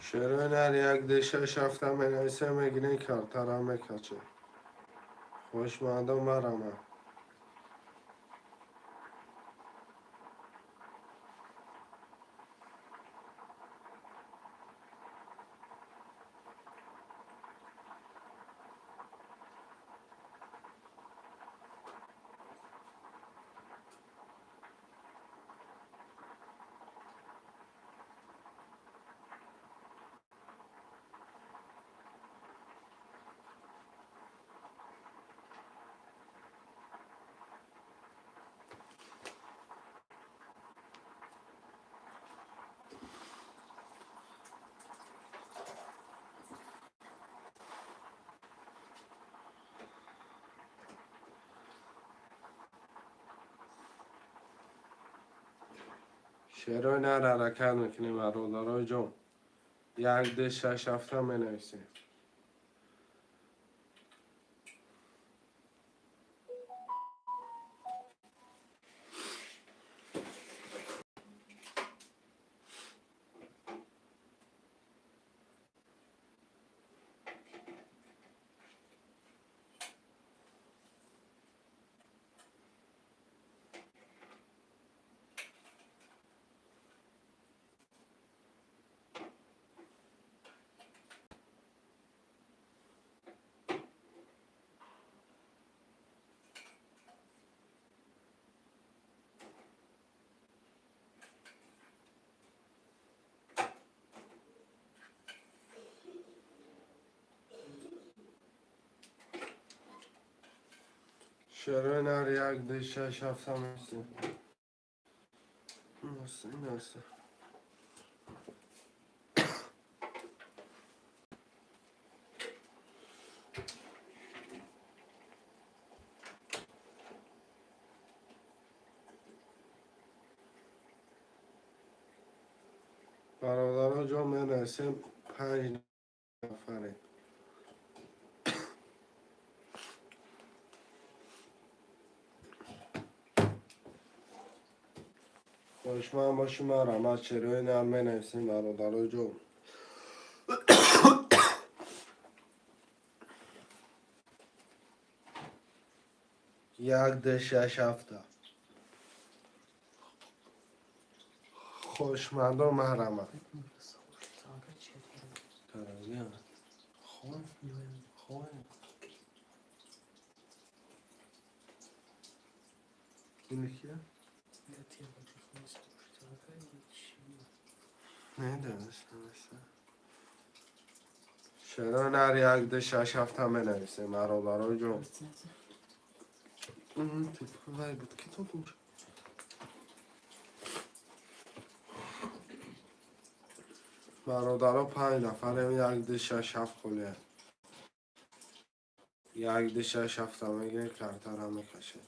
Шерои нар 1 2 6 7 менависем, мегирем, картара мекачем. Хоҳишмандон, марҳамат. Шерои нар ҳаракат мекунем, бародарои ҷон. 1 2 6 7 менависем. Шерои нар 1 2 6 7 менависем. Наста. Бародаро ҷон, менависем 5 нафарем. Хоҳишманд бошем, марҳамат, шерои нар менависем, бародарои ҷон. 1 2 6 7. Хоҳишмандон марҳамат. Шерои нар 1 2 6 7 менависем, бародарои ҷон. Вай буд китоб. Бародаро 5 нафарем, 1 2 6 7 холия. 1 2 6 7 мегирем, картара мекашем.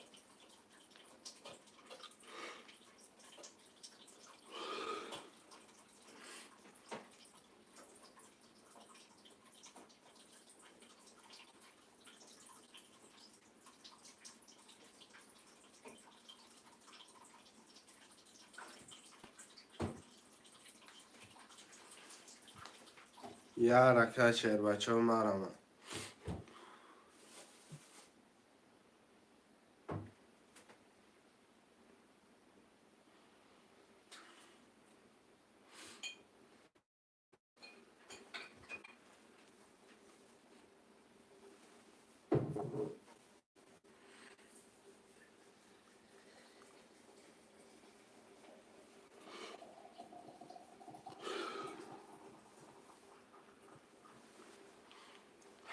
Я ҳаракат, шербачаҳо, марҳамат.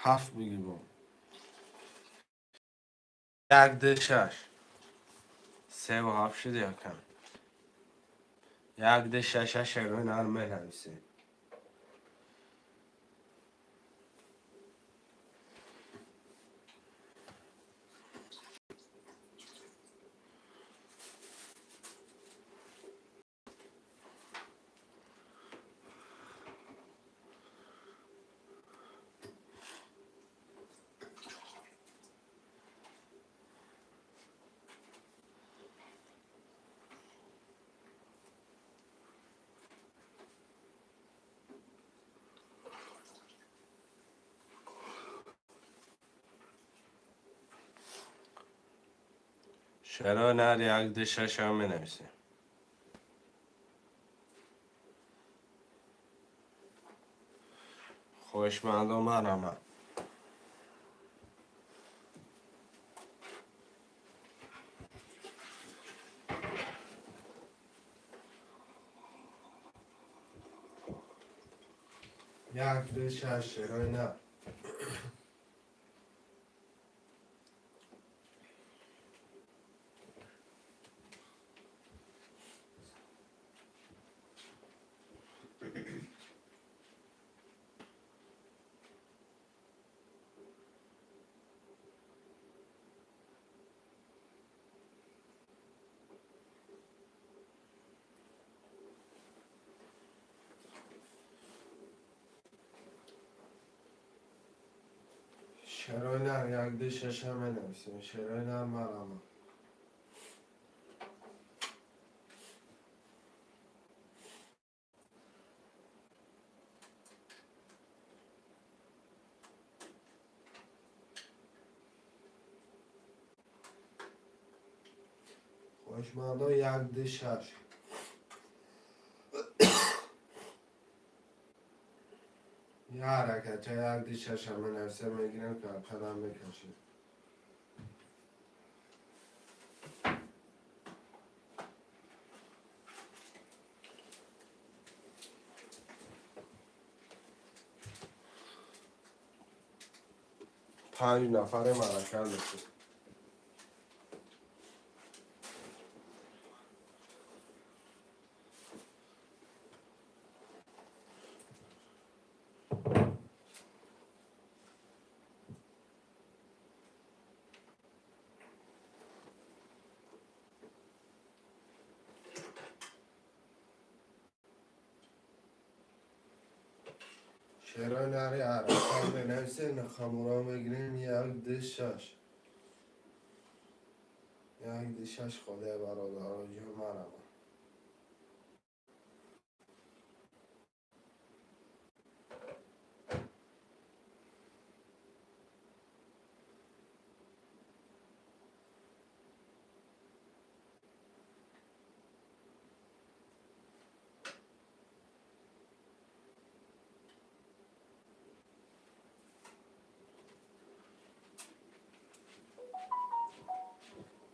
7 бигирбон. 1 2 6 3 ва 7 шуд якам. 1 2 6 6 шерои нар менависем. Шерои нар 1 2 6 менависем. Хоҳишмандон марҳамат. 1 2 6 шерои нар. Шерои нар як ду шаша менависем. Шерои нар марама. Хоҳишмандо як ду шаш. Я ҳаракатча як ду шаша менависем, мегирем, картарам мекашем. Панҷ нафаре ҳаракат мекунем. Шерои нари ҳаракат менависем, нахамуро мегирем як ду шаш. Як ду шаш холия бародаро ҷо марама.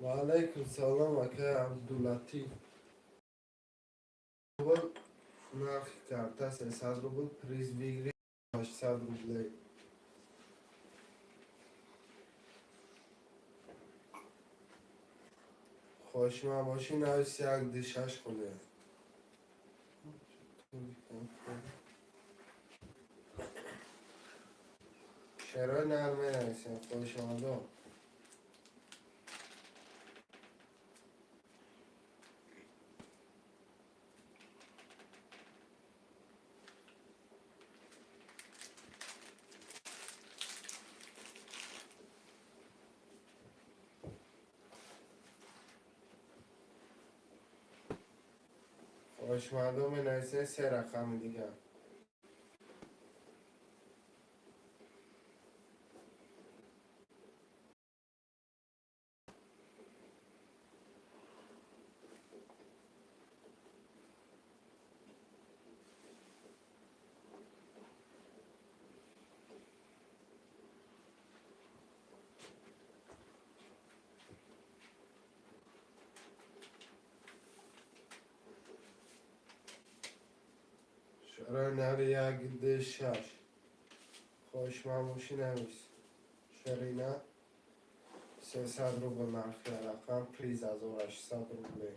Ва алайкум салом, акай Абдулатиф. Рубл нархи карта 300 рубл, приз выигрыш 800 рублей. Хоҳишманд бошӣ навис як ду шаш холия. Шерои нар менависем, хоҳишмандо. Хоҳишмандо менависем се рақами дигар. Шерои нари як ду шаш. Хоҳишманд бошӣ навис. Шерина 300 рубл нархи рақам, приз 1800 рублей.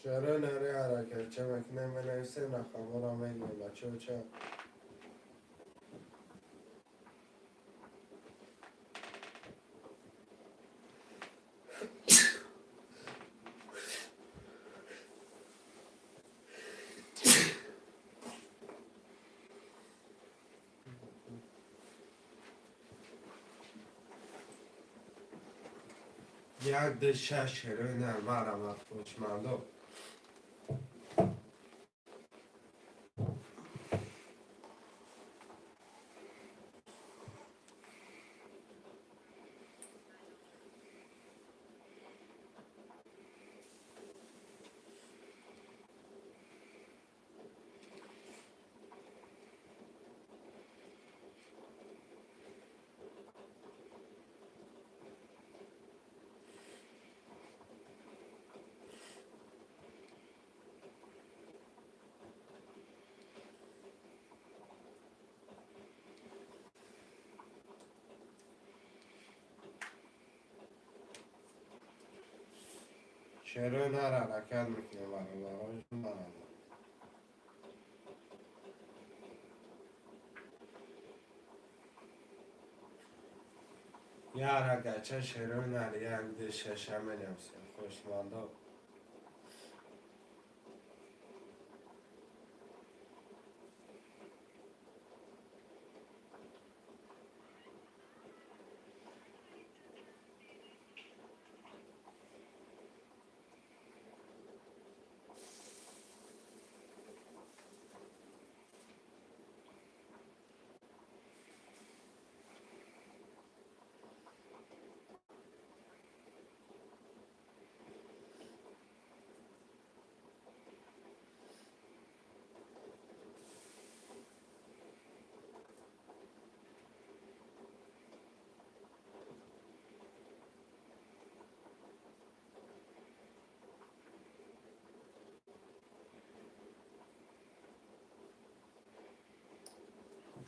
Шерои нари ҳаракатча мекунем, менависем, рақамҳоро мегирем. Бачаҳо ча? Як ду шаш шерои нар марамад хоҳишмандо. Шерои нар ҳаракат мекунем, бародарои марама. Я ҳаракатча шерои нар як ду шаша менависем. Хушмандо.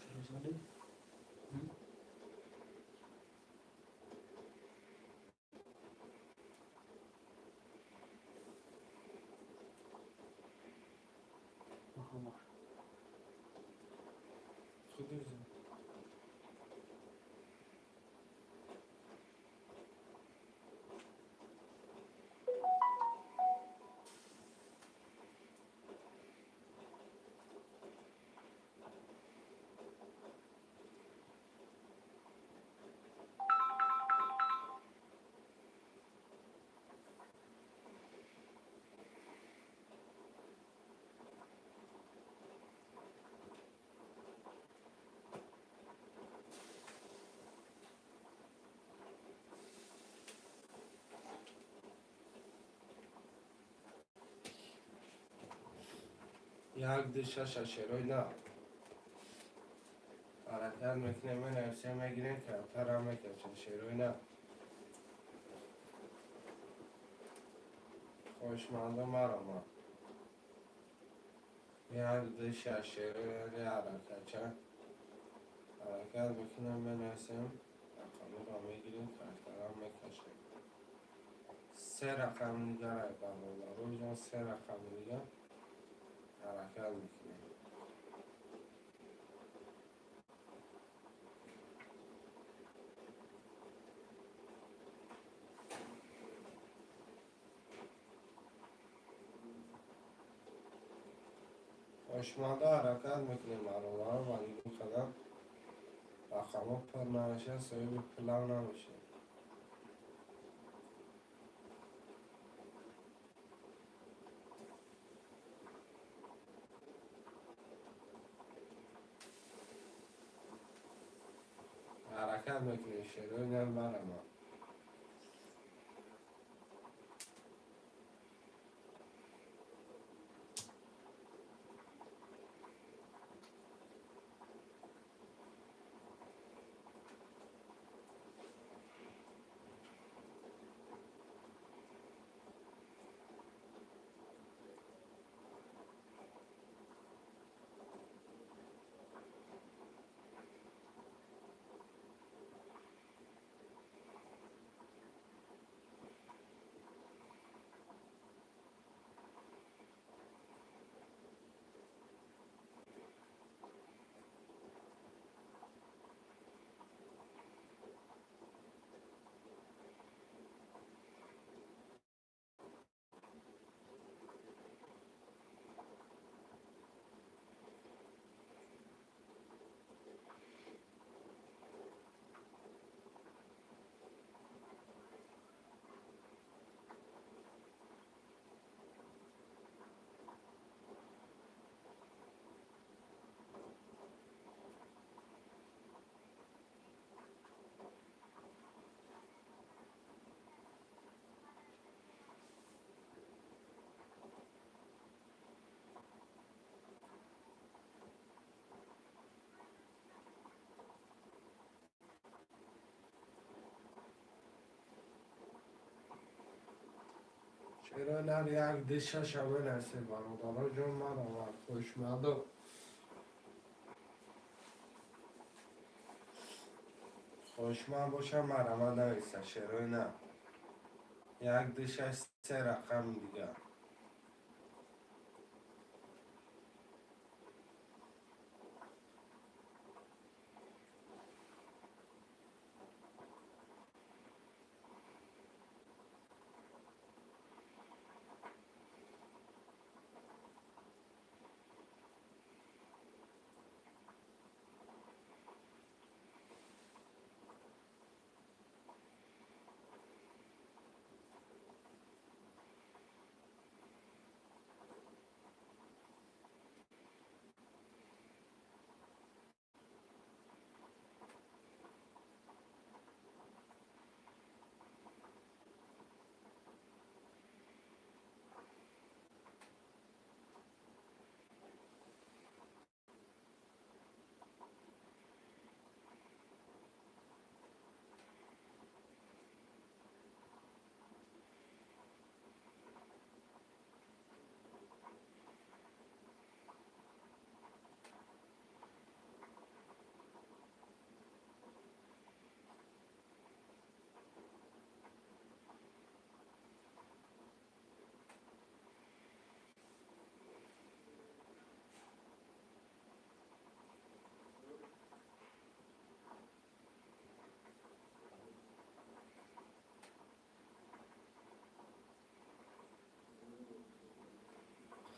Шерозали. Як ду шаша шерои нар. Ҳаракат мекунем, менависем, мегирем, камтарам мекашем шерои нар. Хоҳишмандо марама. Як ду шаш шерои ҳаракатча. Ҳаракат мекунем, менависем, рақамро мегирем, камтарам мекашем. Се рақами дигар бародароҷон, се рақами дигар ҳаракат мекунем. Хоҳишмандо ҳаракат мекунем бародаро, ва нигоҳ кардам рақамҳо пур намешавад, соҳиби пулам намешавад. Ҳаракат мекунем, шерои нар марама. Шерои нар як ду шаша менависем бародароҷон, марама. Хоҳишмандо. Хоҳишманд бошам, марама нависа шерои нар. 1, 2, 6, се рақами дигар.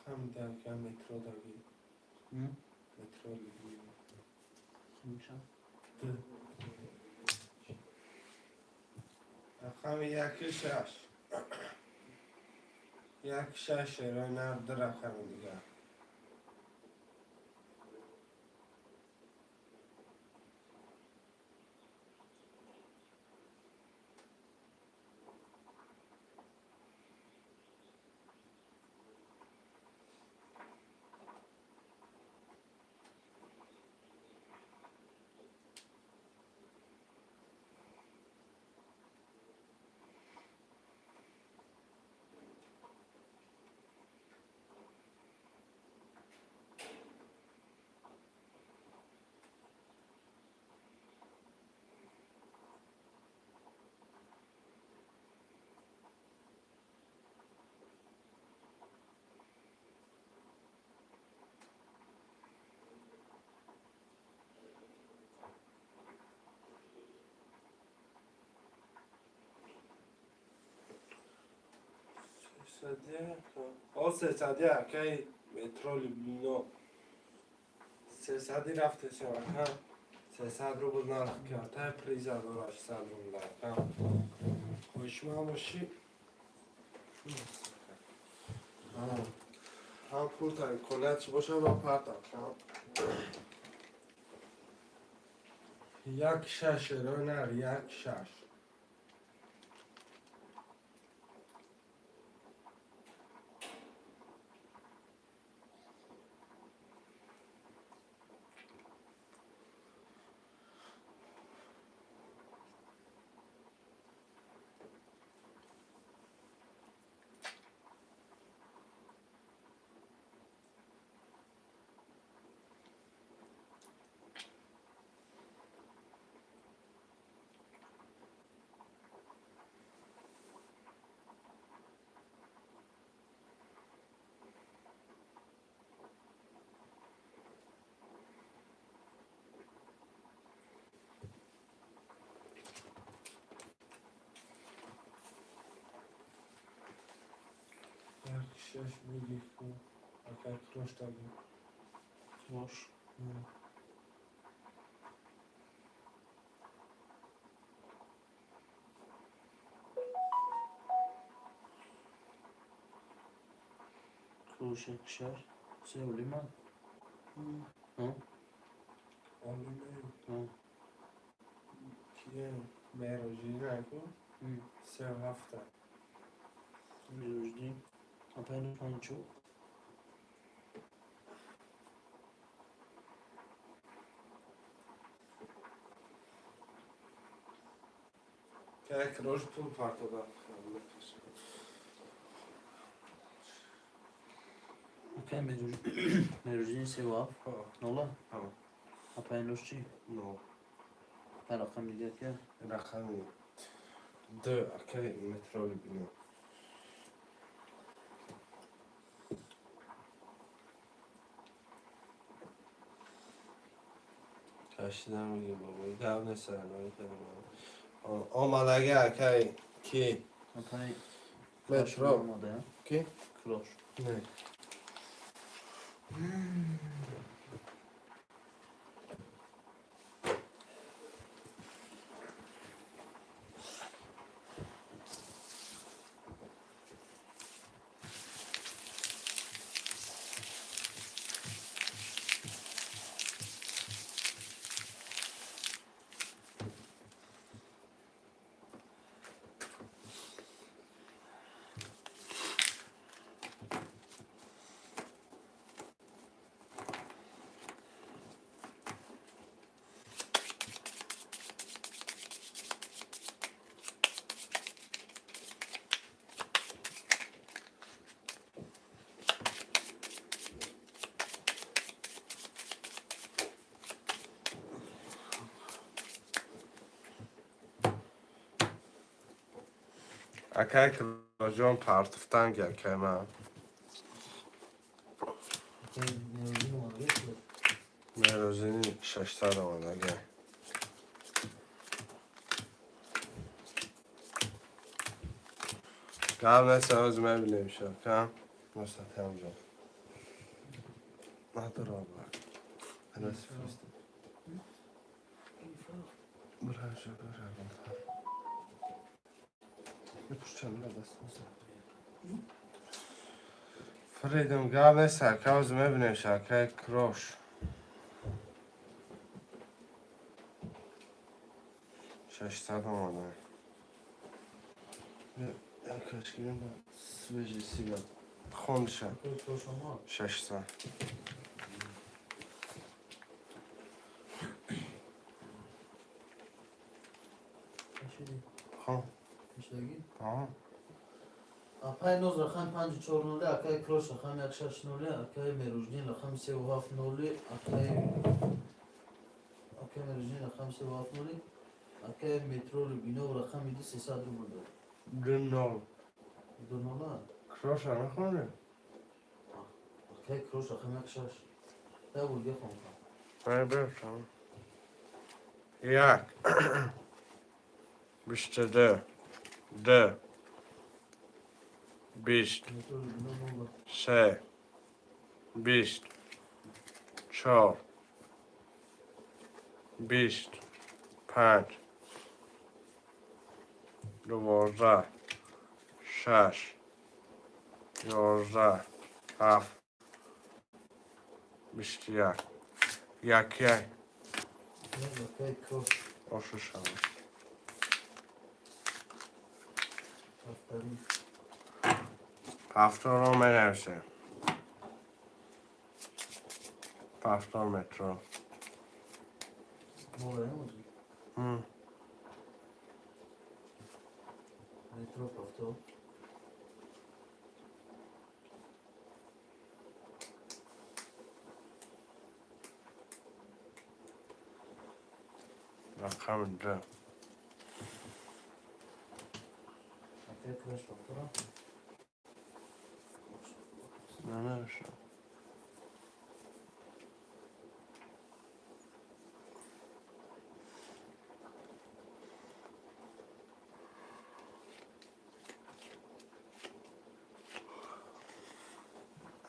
Хамда метро даги. Метро Люблино. Д. Рақами яки шаш. Як шаш, шерои нар, ду рақами дигар. О, сесади, акай, метро Люблино. Сесади рафтесем, ака. 300 рубл нарх карта, приз 1800 рубл, ака. Хоҳишманд бошӣ. Ҳам пулта имконият боша, ман партам. Як шаш, шерои нар, як шаш. Як шаш буди ку. Ака, крош таги. Крош. Крош як шаш. Се олима? Ҳа? Олиме. Ҳа. Кие? Мероҷӣ наку? Се ҳафта. Мероҷдин. Апайну панҷо. Як крош пул партода. Акай, Мероҷдин севу ҳафт. Ҳа. Нола? Ҳа. Апайнуш чӣ? Но. Апай, рақам дигар ки? Рақами Ду, акай метроли бино. Кашида меги бобо. Гап нест, омадаги акай ки? Акай Метро. Омада. Ки? Крош. Не. Акай Кроҷон партуфтан ки акай ман. Акай Мерозин омада. Мерозини 600 омадаги. Гап нест, ҳоз мебинем шакам. Мустатам ҷон. Надора брат. Анаси фиристод. Бираша, бира. Бипушчам на даст мезанам. Фридом, гап нест, ака, ҳоз мебинем шакай Крош. 600 омада. Якаш гирем свежий сигар. Хонша. Акай Крош омад. 600. Кашиди. Хон. Кашидаги? Ҳа. Акай Ноз рақами 540, акай Крош рақами 160, акай Меруждин рақами 370, акай Меруждин рақами 370, акай Метро Рубинов рақами 2 300 рубл дод. 2-0. 2-0. Кроша нахонди? Акай Крош рақами 16. Да бурга хон. Ай биршам. 1, 22, 2, 20, Метро Рубинов 0. 3, 20, 4, 20, 5, 12, 6, 11, 7, 21, 1, 1. Акай Крош. Ошушава. Ҳафтарин. Ҳафторо менависем. Ҳафтор метро. Мола ҳозир. М. Метро ҳафтор. Рақами 2. Акай Крош ҳафтора. Нанависам.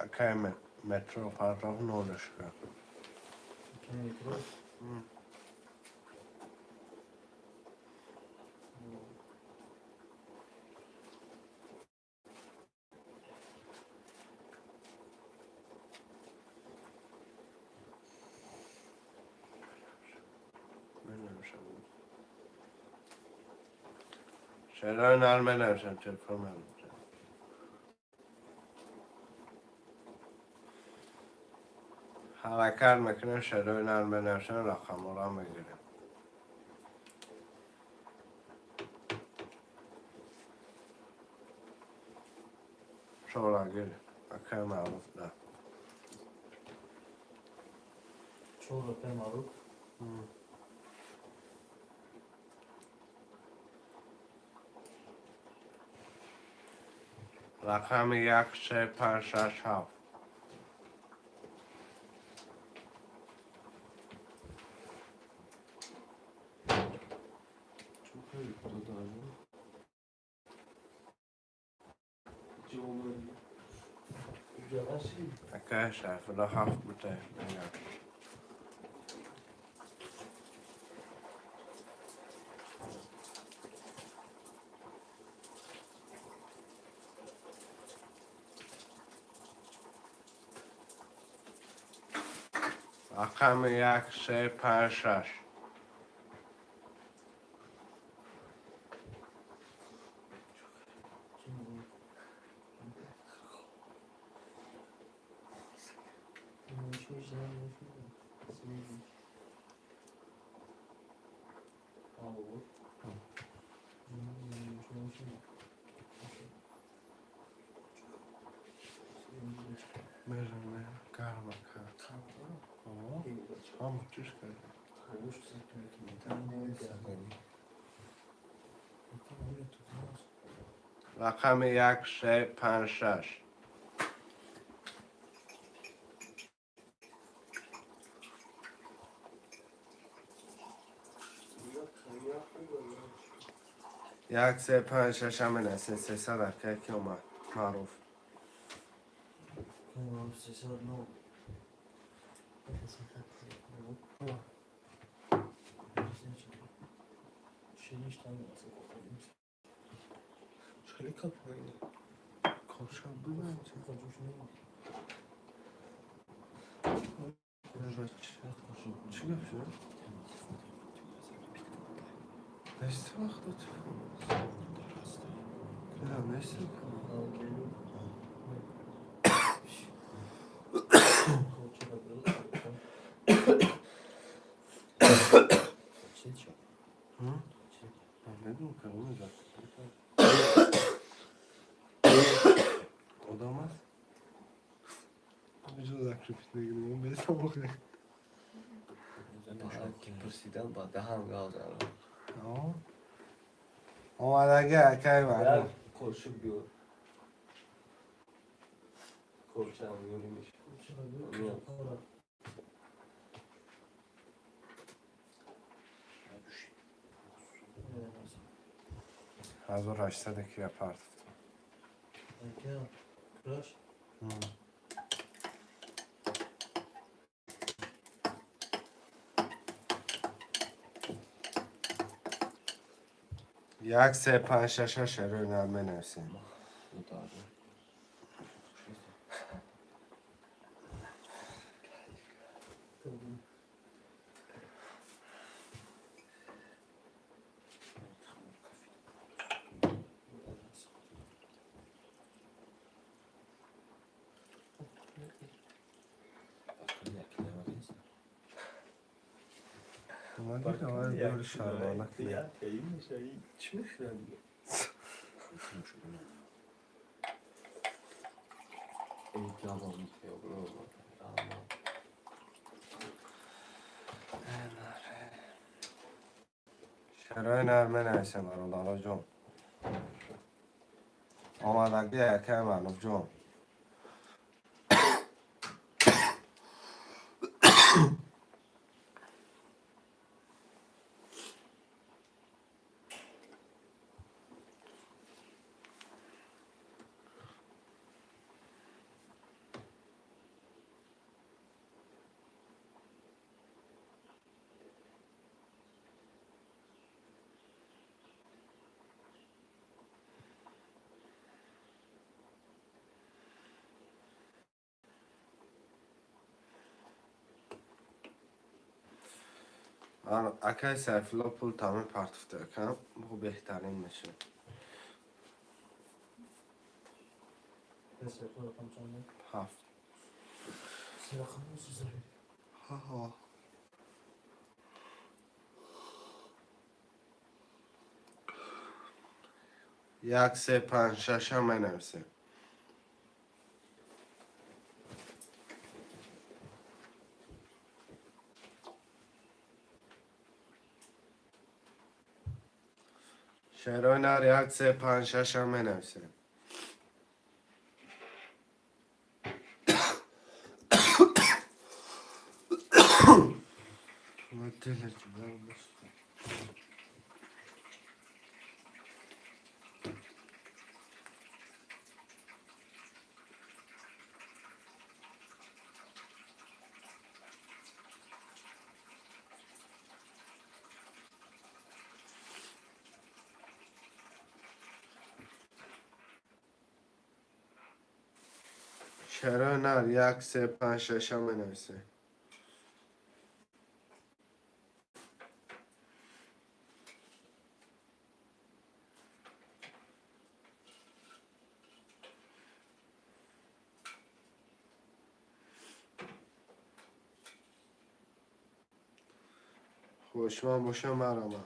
Акай метро партоф нолешка. Акай Метро. М. Менависам. Шерои нар менависам, телефон менависам. Ҳаракат мекунем, шерои нар менависам, рақамҳоро мегирем. Чорагир, акай маъруф да. Чор акай Маъруф. М. Рақами як, се, панҷ, шаш, ҳафт. Çok ayıp oldu abi. Акай Сайфулло ҳафт бутае. Рақами як, се, панҷ, шаш. Мераме, гарма ка. Ҳама чиш карда. Рақами як, се, панҷ, шаш. Як, се, панҷ, шаш ҳамин аст. 300 ака ки омад. Маъруф. Коршам бизан чи? Чӣ гап шуд? Нести вақто телефон? Не, нести. Медонам, кадоме зад. Одам аст? Ҳамиҷо закрепить мегирем, бесамохе. Ки пурсидан ба даҳан гав зад. Омадаги акай маъруф. Қошуқ биёр. Корчам ёримиш. 1800 кия партофтам. Як, се, панҷ, шаш, шаш рӯй нар менависем. Омади, шарманда кунем. Чӣ мехӯрад? Эй, ҷавон мехӯрад. Шарои нар менависем, бародароҷон. Омадаги акай Маъруфҷон. Акай Сайфулло пул тамин партофта акам, бу беҳтарин мешавад. Ҳафт. Ҳа. Як, се, панҷ, шашам менависем. Шерои нар як, се, панҷ, шашам менависем. Дила ҷугар бошад. Чаро нар як, се, панҷ, шаша менависе. Хушман боша, марама.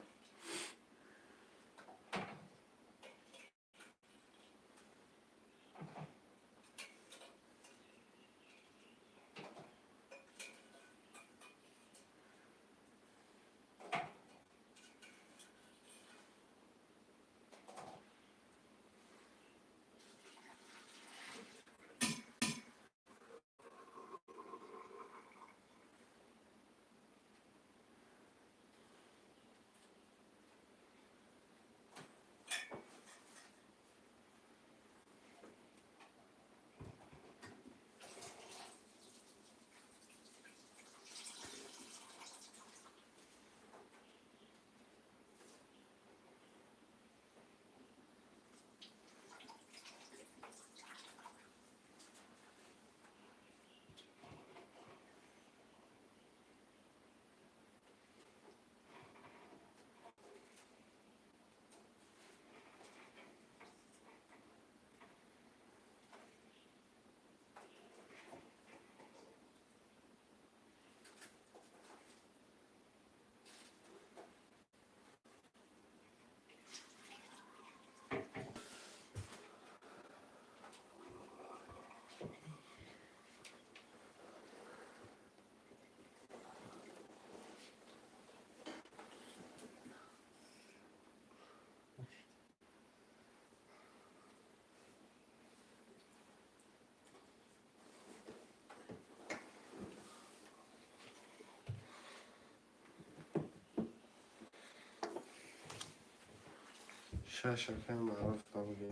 Шаш, акай Маъруф, табуги.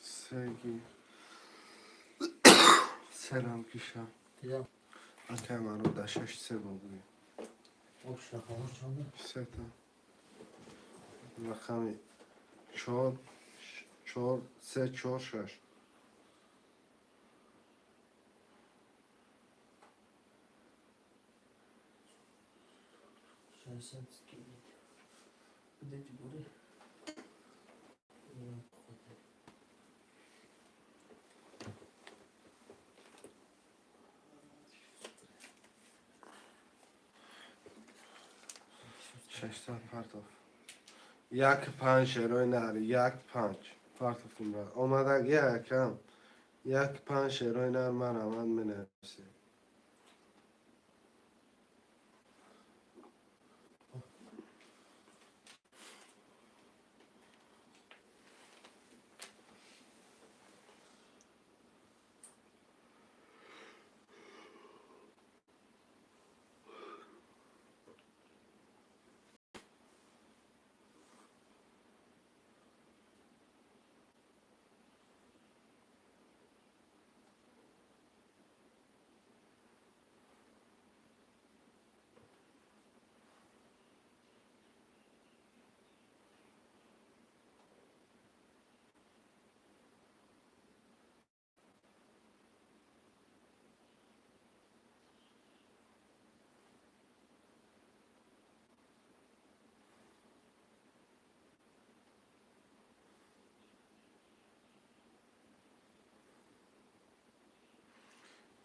Сеги. Салом, киша. Дидам. Акай Маъруф, да шаш се буги. Общ рақамҳо чанда? Сета. Рақами чор, чор, се, чор, шаш. 600. Биде ҷугури. 600 партов. Як панҷ, шерои нар, як панҷ. Партовтум брат. Омадаг якам. Як панҷ, шерои нар, марамад менависе.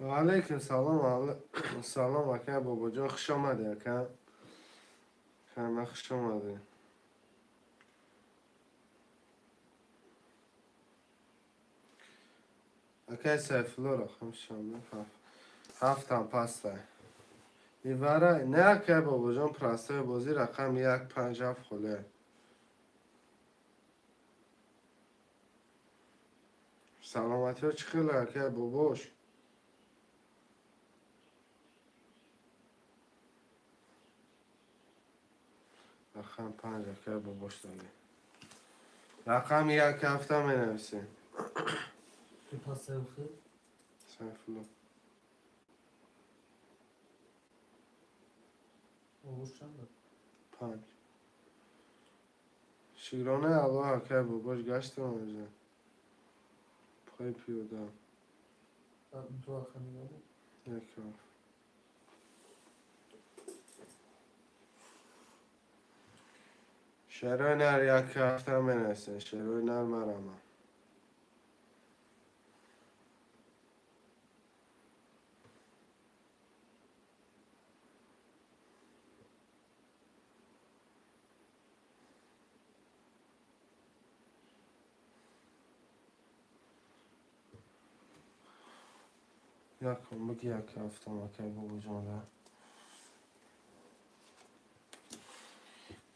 Ва алайкум салом, салом, ака Бобоҷон, хуш омадӣ, ака. Хама, хуш омадӣ. Акай Сайфулло, рақам шанда ҳафтам пастай. Ивара не, акай бобоҷон, простой бозӣ, рақами як, панҷ, ҳафт холе. Саломатиҳо чӣ хеле, акай бобош? Рақам панҷ, акай бобош додӣ. Рақами як, ҳафта менависем. Ки пастай гуфтӣ? Сайфулло. Бобош чанда? Панҷ. Шукронаи Аллоҳ, акай бобош, гаштам омӯза. Пои пиёда. Ду рақам мегӯ? Як, ҳафт. Шерои нар, як, ҳафта менависем. Шерои нар марама. Якум буги, як ҳафтам, акай бобоҷонра.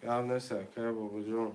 Гап нест, акай бобоҷон.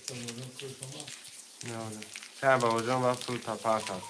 Бобоҷон, пул шумо? Не, бобоҷон, ман пул тапартам.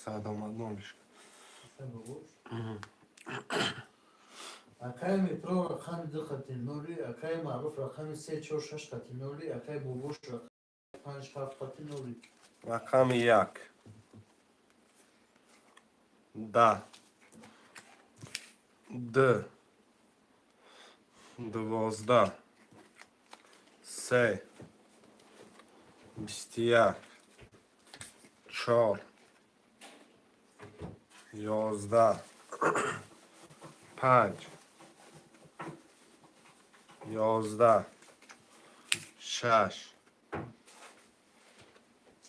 Сад омад нолиш. Акай бобош? Акай Мипро, рақами ду хати ноли, акай Маъруф, рақами се, чор, шаш хати ноли, акай бобош, рақами панҷ, ҳафт хати ноли. Рақами як. Да. Д. 12. Се. 21. Чор. 11. Панҷ. 11. Шаш.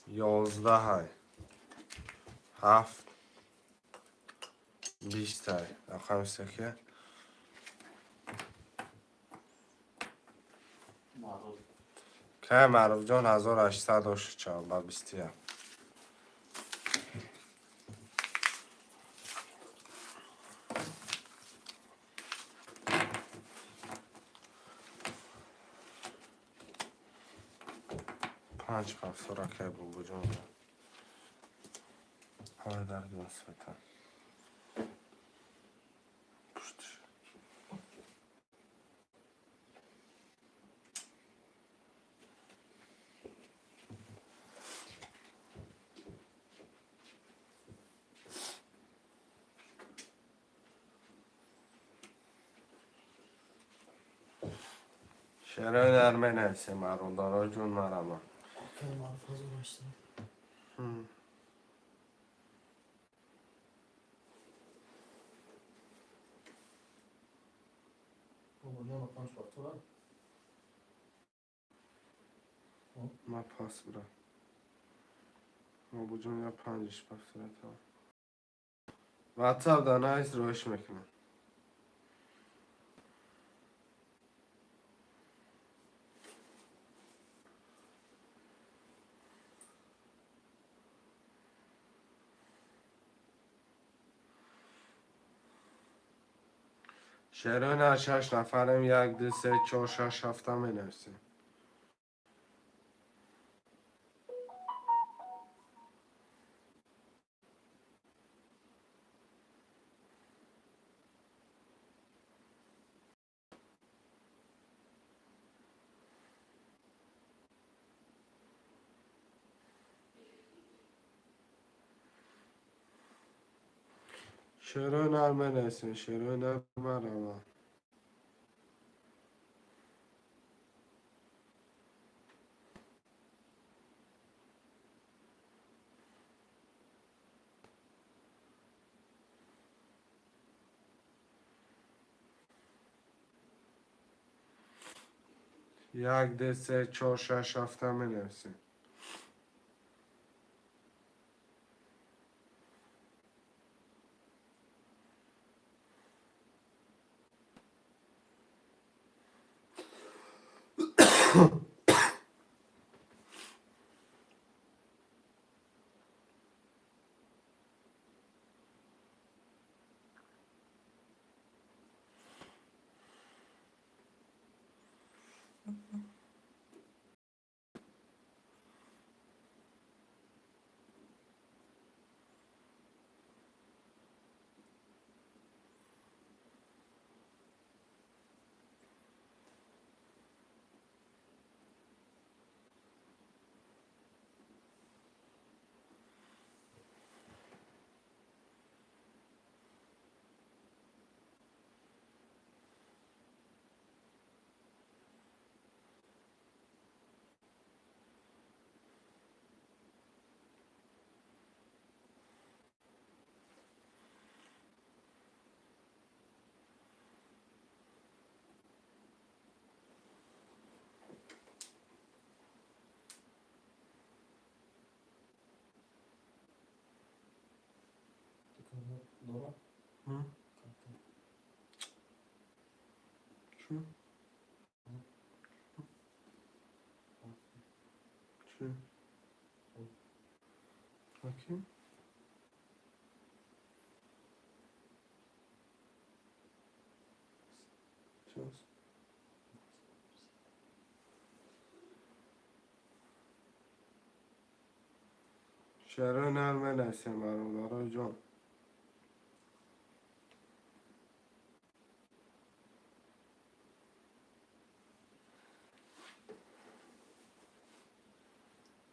11-ҳай. Ҳафт. 20-ай. Рақами се ки? Маъруф. Кай Маъруфҷон, 1800 ошича ба 21. Панҷ ҳафтора, кай бобоҷон. Ҳамаи дарги света. Пуштиш. Шерои нар менависем, бародаро ҷон, марама. Акай Маъруф, 1800. Бобоҷон, рақамаш вақтора? Ма пас бира. Бобоҷон, я панҷиш пафтара. Ватсап да навис, роиш мекунам. Шерона, шаш нафарем, як, ду, се, чор, шаш, ҳафта менависем. Шерои нар менависем, шерои нар марама. Як, ду, се, чор, шаш, ҳафта менависем. Дора? Чӣ? Чӣ? Окей. Сейчас. Шерои нар менависем, бародарои ҷон.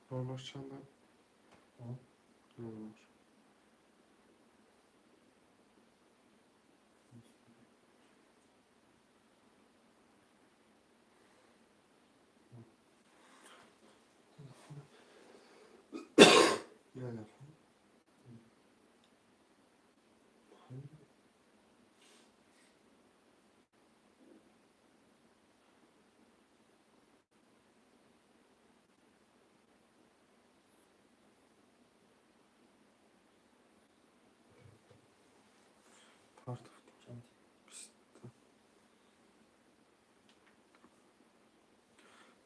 Номер чанда? Номер. Не.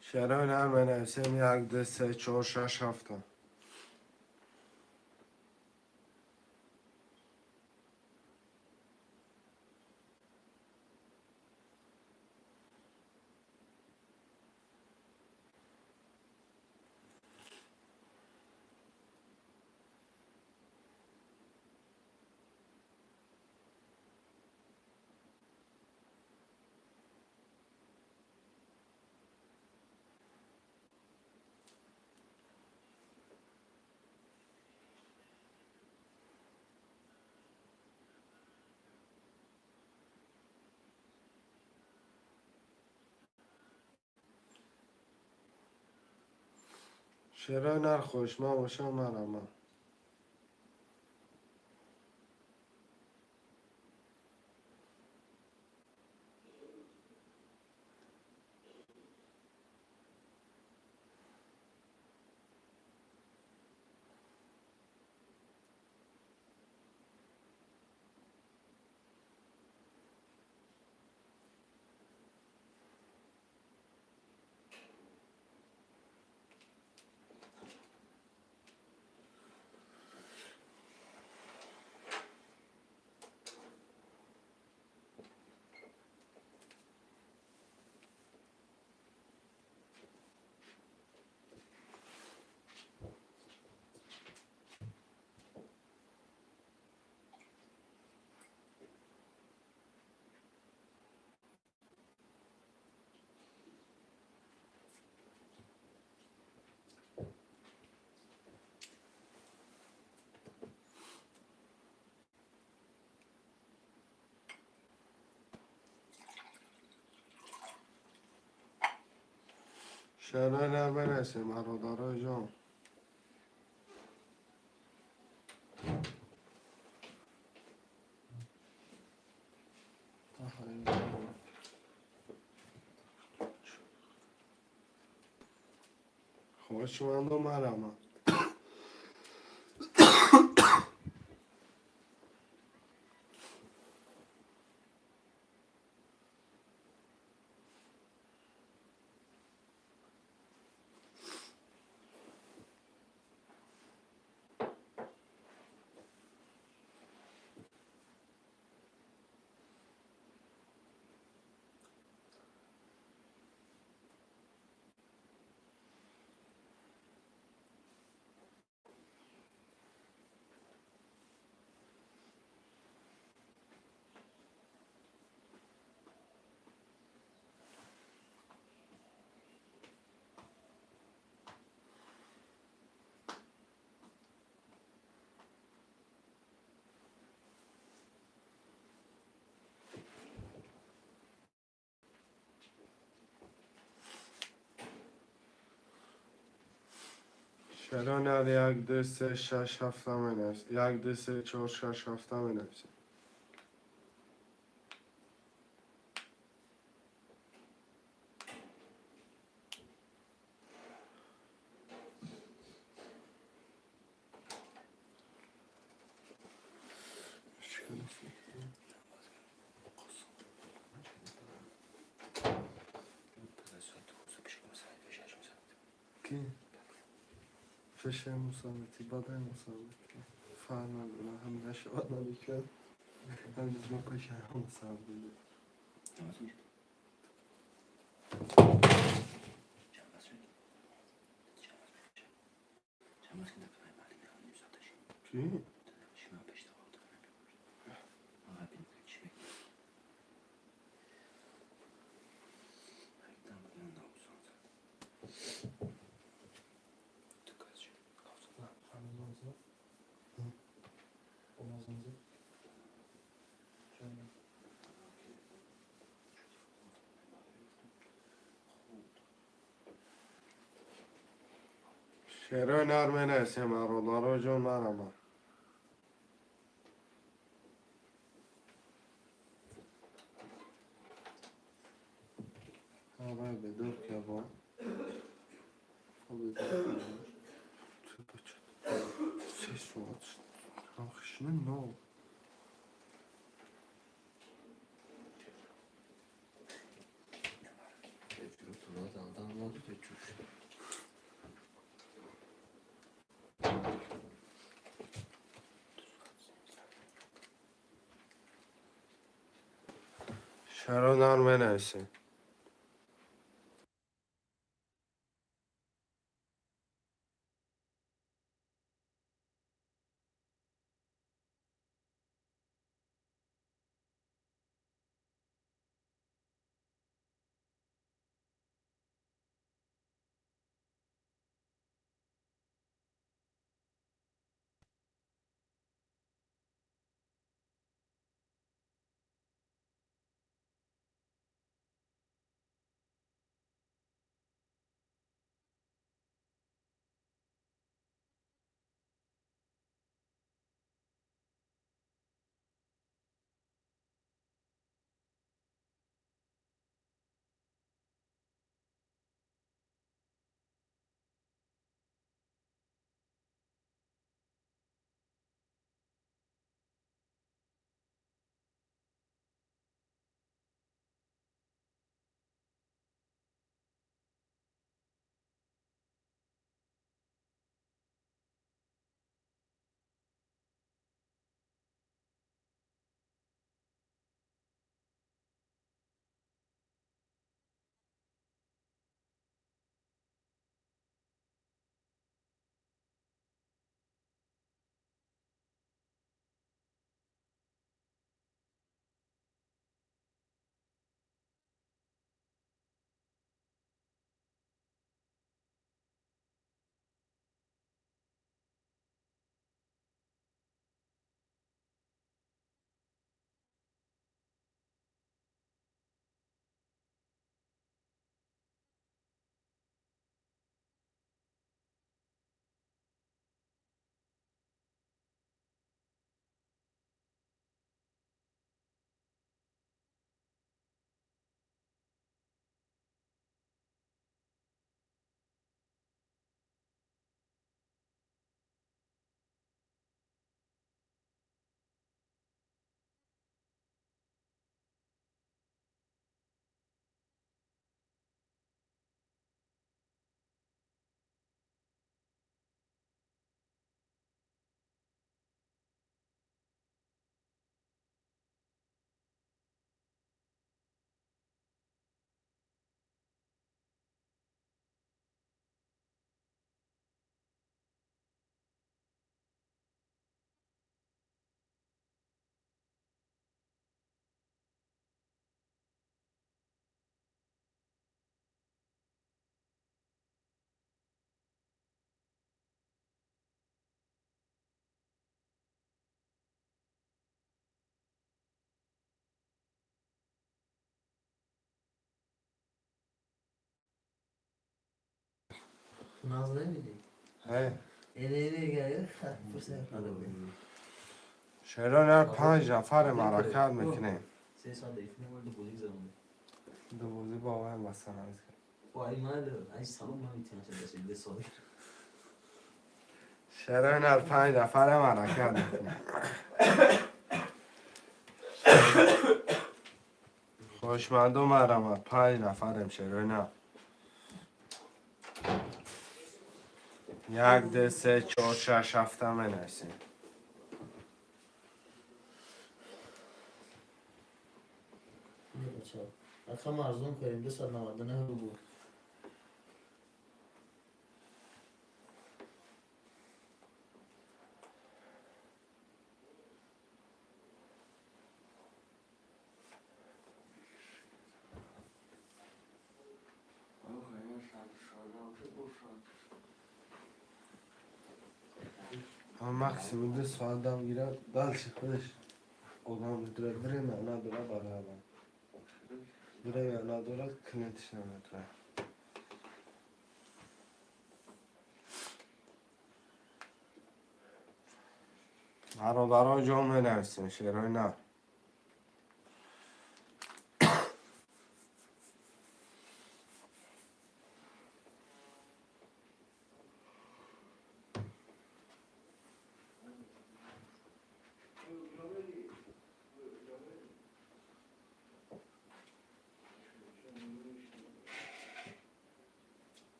Шерои нар менависем, як, ду, се, чор, шаш, ҳафта. Шерои нар хушма бошам марама. Шерои нар менависем, бародарои ҷон. Хоҳишмандо марама. Шерои нар як, ду, се, шаш, ҳафта менависем. Як, ду, се, чор, шаш, ҳафта менависем. Ки? Пешаи мусаветӣ, бадаи мусаветӣ. Фарқ надорад, ҳам нашавад намекард, ҳам мо пешаи ҳама сар додем. Чӣ? Шерои нар менависем, бародарои ҷон, марама. Ҳавай бедор кабо. 3 соат ҳамхишни нол. Шерои нар менависем. Наз намедӣ? Ҳе. Пурсем. Шерои нар панҷ нафарем, ҳаракат мекунем. Се соат эфир ду бозӣ гузаронем. Ду бозӣ бовар масалан. Ай ман ай салом наметавонам 2 соат. Шерои нар панҷ нафарем, ҳаракат мекунем. Хушманду марҳамат, панҷ нафарем, шерои нар. Як, ду, се, чор, шаш, ҳафта менависем. Рақам арзон кардем, 299 рубл. Максимум 2 соат дам гирад, дальше худаш одам медурад, время надорад барои одам. Время надорад, клиентиш наметавонад. Бародаро, ҷон, менависем, шерои нар.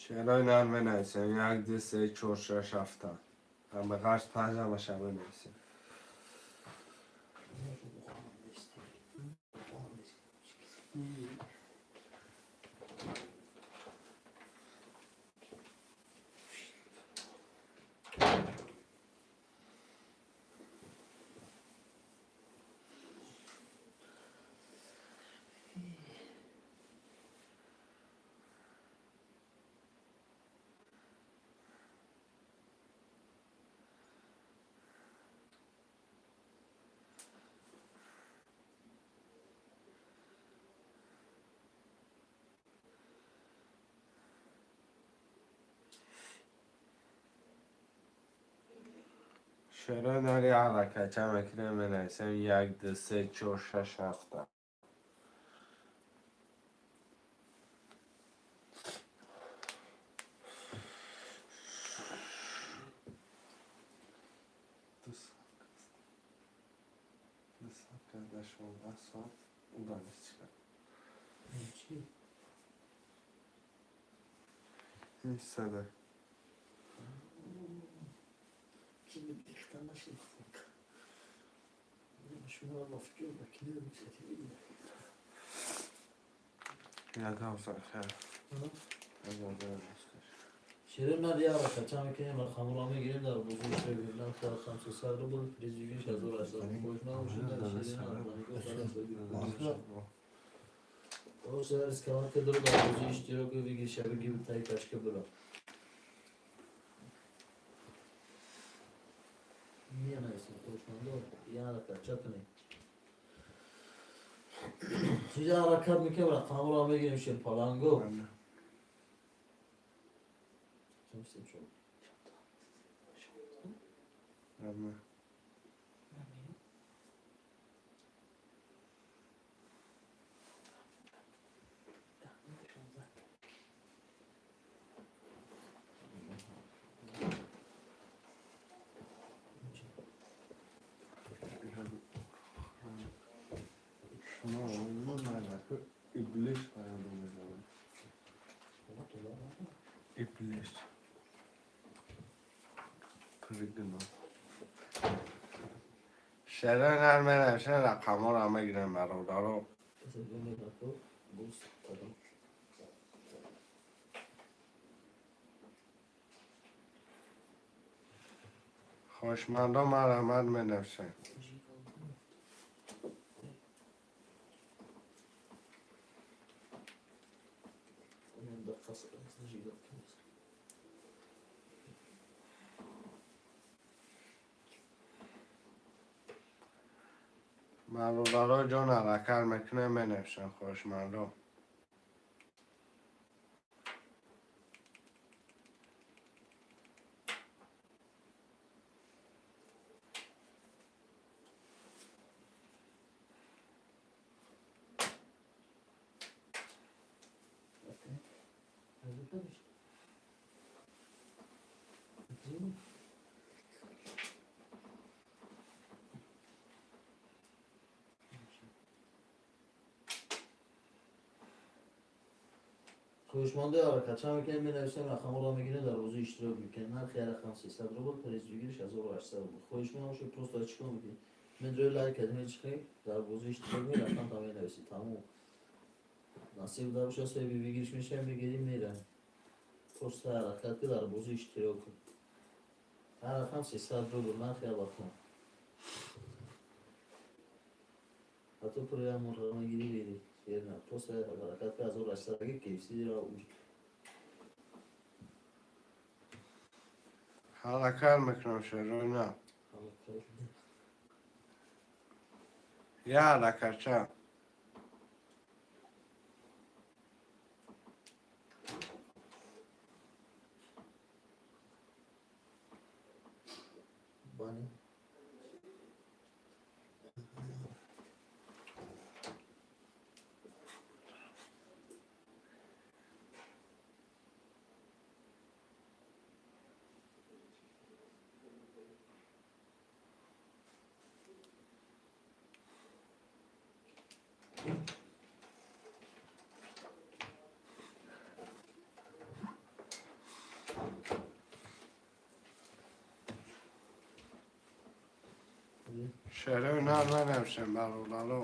Шерои нар менависем. Як, ду, се, чор, шаш, ҳафта. Ҳама ғарз панҷ ҳамаша менависем. Шерои нари ҳаракатча мекунем, менависем. Як, ду, се, чор, шаш, ҳафта. 2 соат карда, 16 соат удалить кард. Чӣ? Ҳиссада. Ки дихта нашинохтам. Шумо мафкур макинем сатиби. Ягам сахар. Шерои нар як ҳаракатча мекунем, рақамро мегирем, дар бозӣ иштирок мекунем. Рақам 300 рубл, приз выигрыш 1800. Хоҳишманд бошед, дар шерои нар. Ошар рисковать дор, дар бозӣ иштирок выигрыш шаби тай кашка бура. Менависем, хоҳишмандо, як ҳаракатча кунем. Чиза ҳаракат мекунем, рақамро мегирем, шер паланго. Чам шо? Ама. Шумо мо иблис паёдо мезанад. Иблис. Прыгнул. Шерои нар менависем, рақамҳоро мегирем, бародаро. Буз кадом? Хоҳишмандо, марҳамат, менависем. Дақиқа. Бародаро ҷон, ҳаракат мекунем, менависем, хоҳишмандо. Хоҳишмандаи ҳаракатча мекунем, менависем, рақамҳоро мегирем, дар бозӣ иштирок мекунем. Нархи ҳар рақам 300 рубл, приз выигрыш 1800 рубл. Хоҳишманд бошед, просто чӣ кор мекунед? Медрои лайк кардем, чихе дар бозӣ иштирок мекунед, рақам менависед, тамом. Насиб дар бошад, соҳиби выигрыш мешавем, мегирем, мерам. Просто ҳаракат ки дар бозӣ иштирок кун. Ҳар рақам 300 рубл, нархи ҳар рақам. Ҳатто пули мурға мегирӣ, берӣ. Верно. Просто ҳаракат ки 1800 ки KFC ро. Ҳаракат мекунам, шерои на. Я ҳаракатча. Бани. Шерои на менависем, бародаро.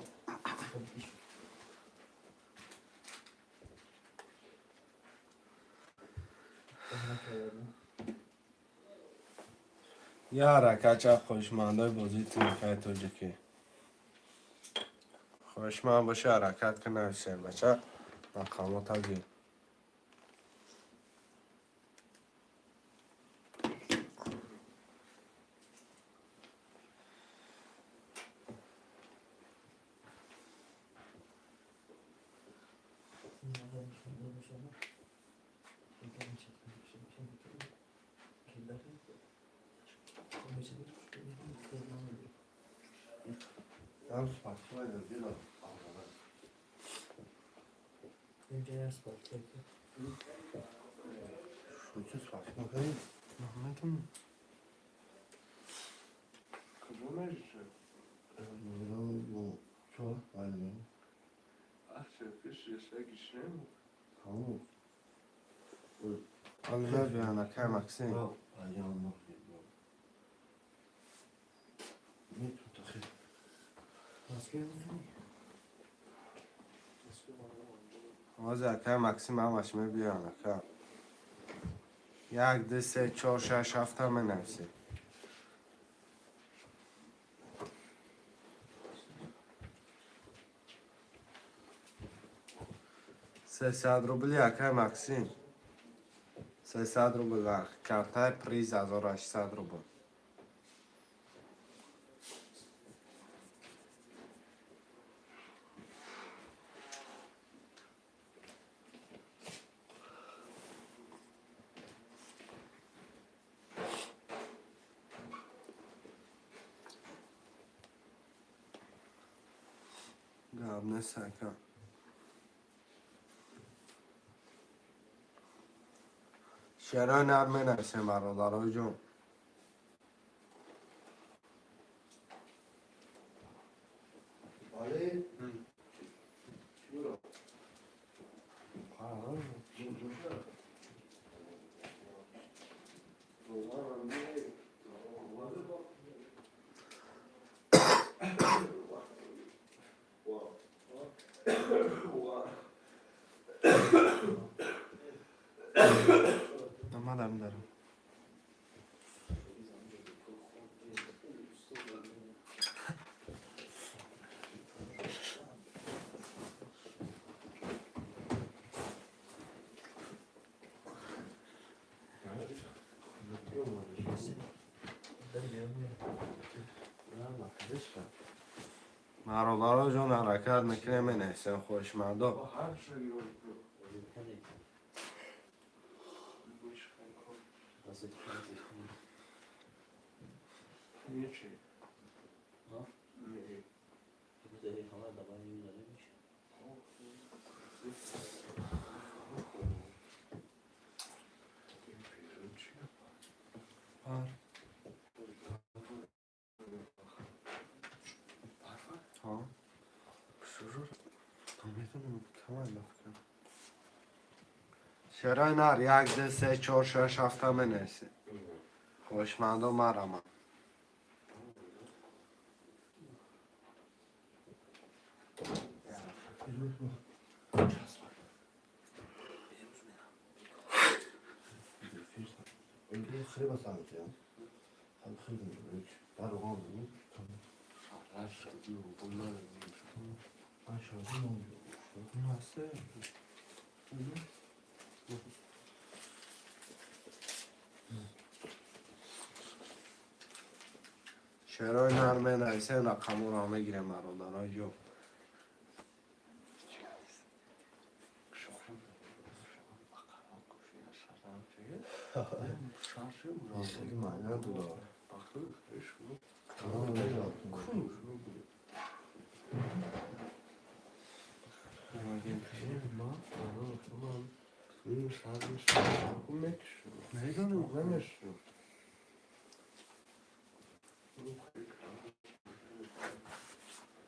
Я ҳаракатча, хоҳишмандои бозии тимикаи тоҷикӣ. Хоҳишманд боша, ҳаракат ки нависем, бача, рақамота гир. Акай Максим. Ҳозир акай Максим ҳамаш мебиёян, ака. Як, ду, се, чор, шаш, ҳафта менависед. 300 рубли, акай Максим. 300 рубл нарх. Картаи приз 1800 рубл. Гап нест, ака. Шерои нар менависем, бародарои ҷон. Бале. Омадам дарам. Бародаро ҷон, ҳаракат мекунем, менависем, хоҳишмандо. Шерои нар, як, ду, се, чор, шаш, ҳафта менависем. Хоҳишмандо, марама. Шерои нар, менависем, рақаморо мегирем, бародаро ҷо.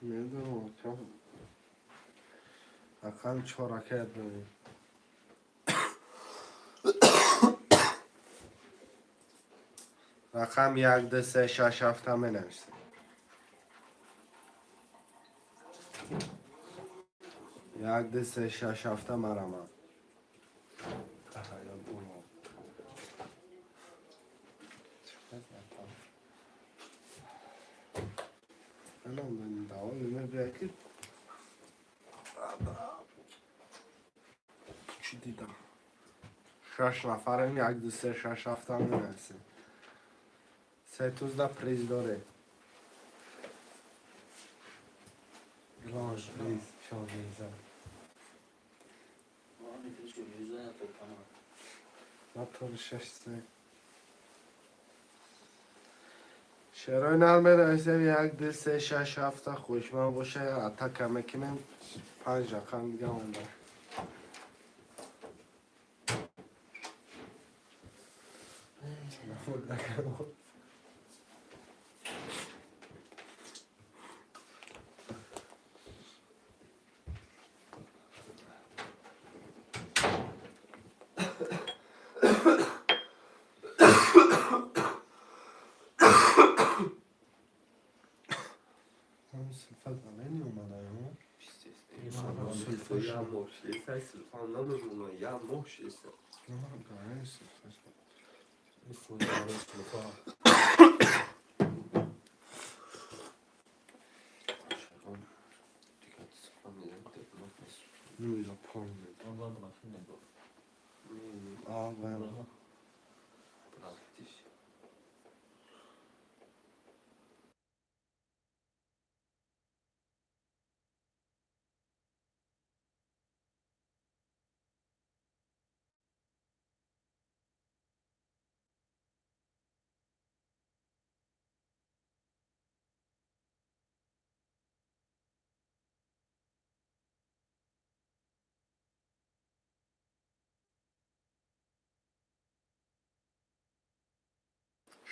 Медонам, рақам чор ракет бибин. Рақам як, ду, се, шаш, ҳафта менависем. Як, ду, се, шаш, ҳафта, марама. Ки чӣ дидам? Шаш нафарем, як, ду, се, шаш, ҳафта менависем. Се тузда приз дорем. Главное, приз, шоҳиза. Натори шаш се. Шерои нар, менависем, як, ду, се, шаш, ҳафта. Хушман боша, атака мекунем, панҷ рақам дига монда.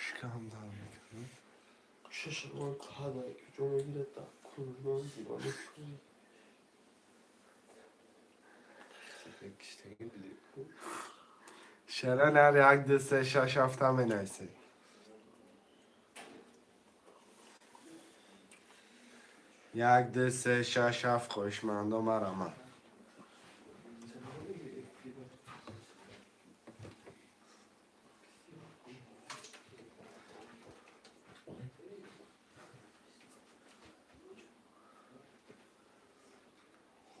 Шикам дар мекунад. Шашырман қадай куҷо мегирад, кунжмон дивона. Шера нар, як, ду, се, шаш, ҳафта менависед. Як, ду, се, шаш, ҳафт, хоҳишмандо, марама.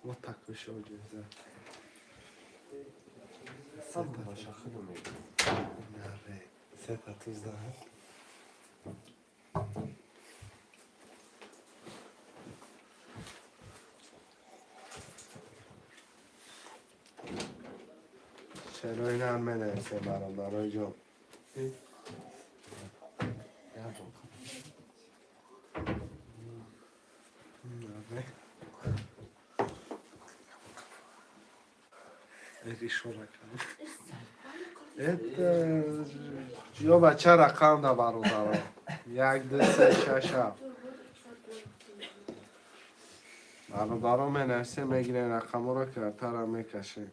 Вот так вышел. Сам шахину мегирад. Сета тузда. Шерои нар менависем, бародарои ҷон. Ё бача рақам да, бародаро. Як, ду, се, шаш, ҳафт. Бародаро, менависем, мегирем рақамҳоро, картара мекашем.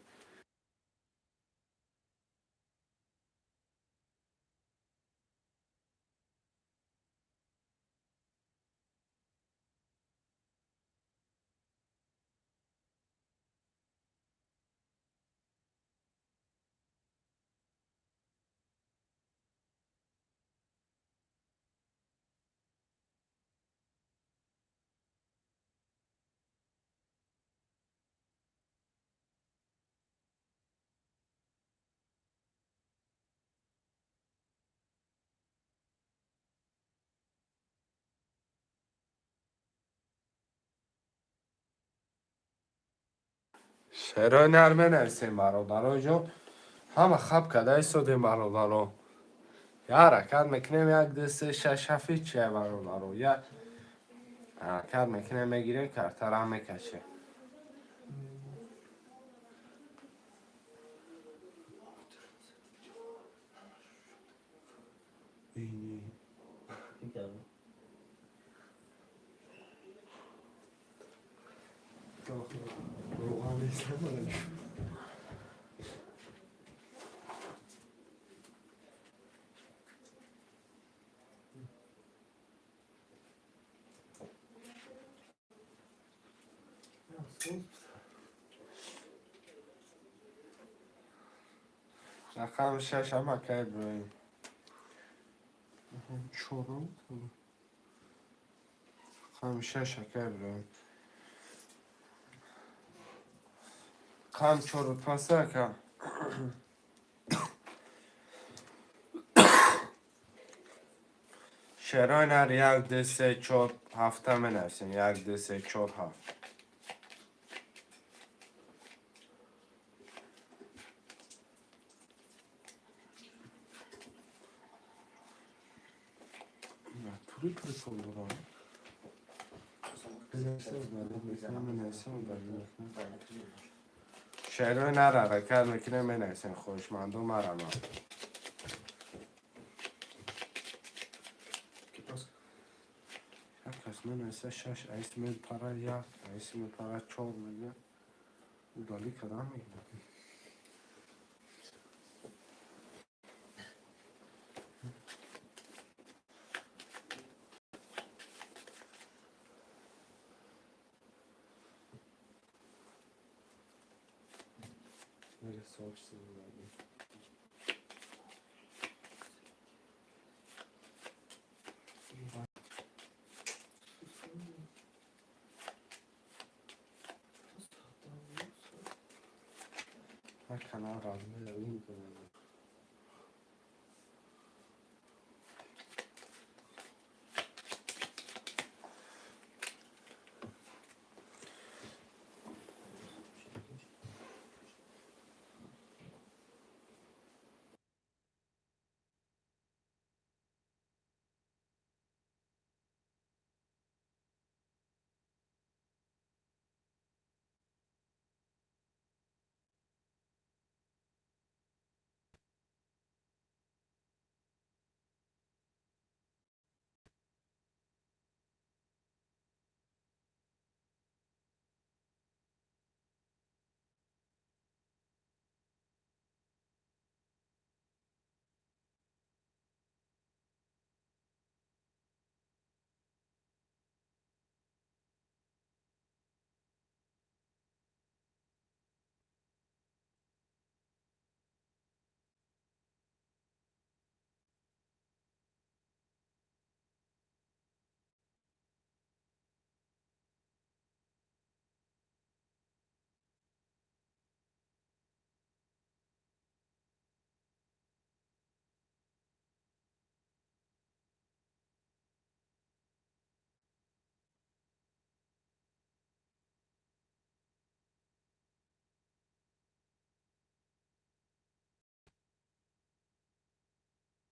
Шерои нар менависем, бародарои ҷон. Ҳама хаб када истодем, бародаро. Я ҳаракат мекунем, як, ду, се, шаш, ҳафт, ҳичия, бародаро. Я ҳаракат мекунем, мегирем, картара мекашем. Рақами шаш ҳама кай Иброҳим. Чорум. Рақами шаш, акай Иброҳим. Рақами чору паса, ака. Шерои нар як, ду, се, чор, ҳафта менависем. Як, ду, се, чор, ҳафт. Тури прикол дорам. Шерои нар ҳаракат мекунем, менависем, хоҳишманду марама. Як кас менависа шаш, аис мепара як, аис мепара чор, мега. Удалить кардам мегирад. Канал размер.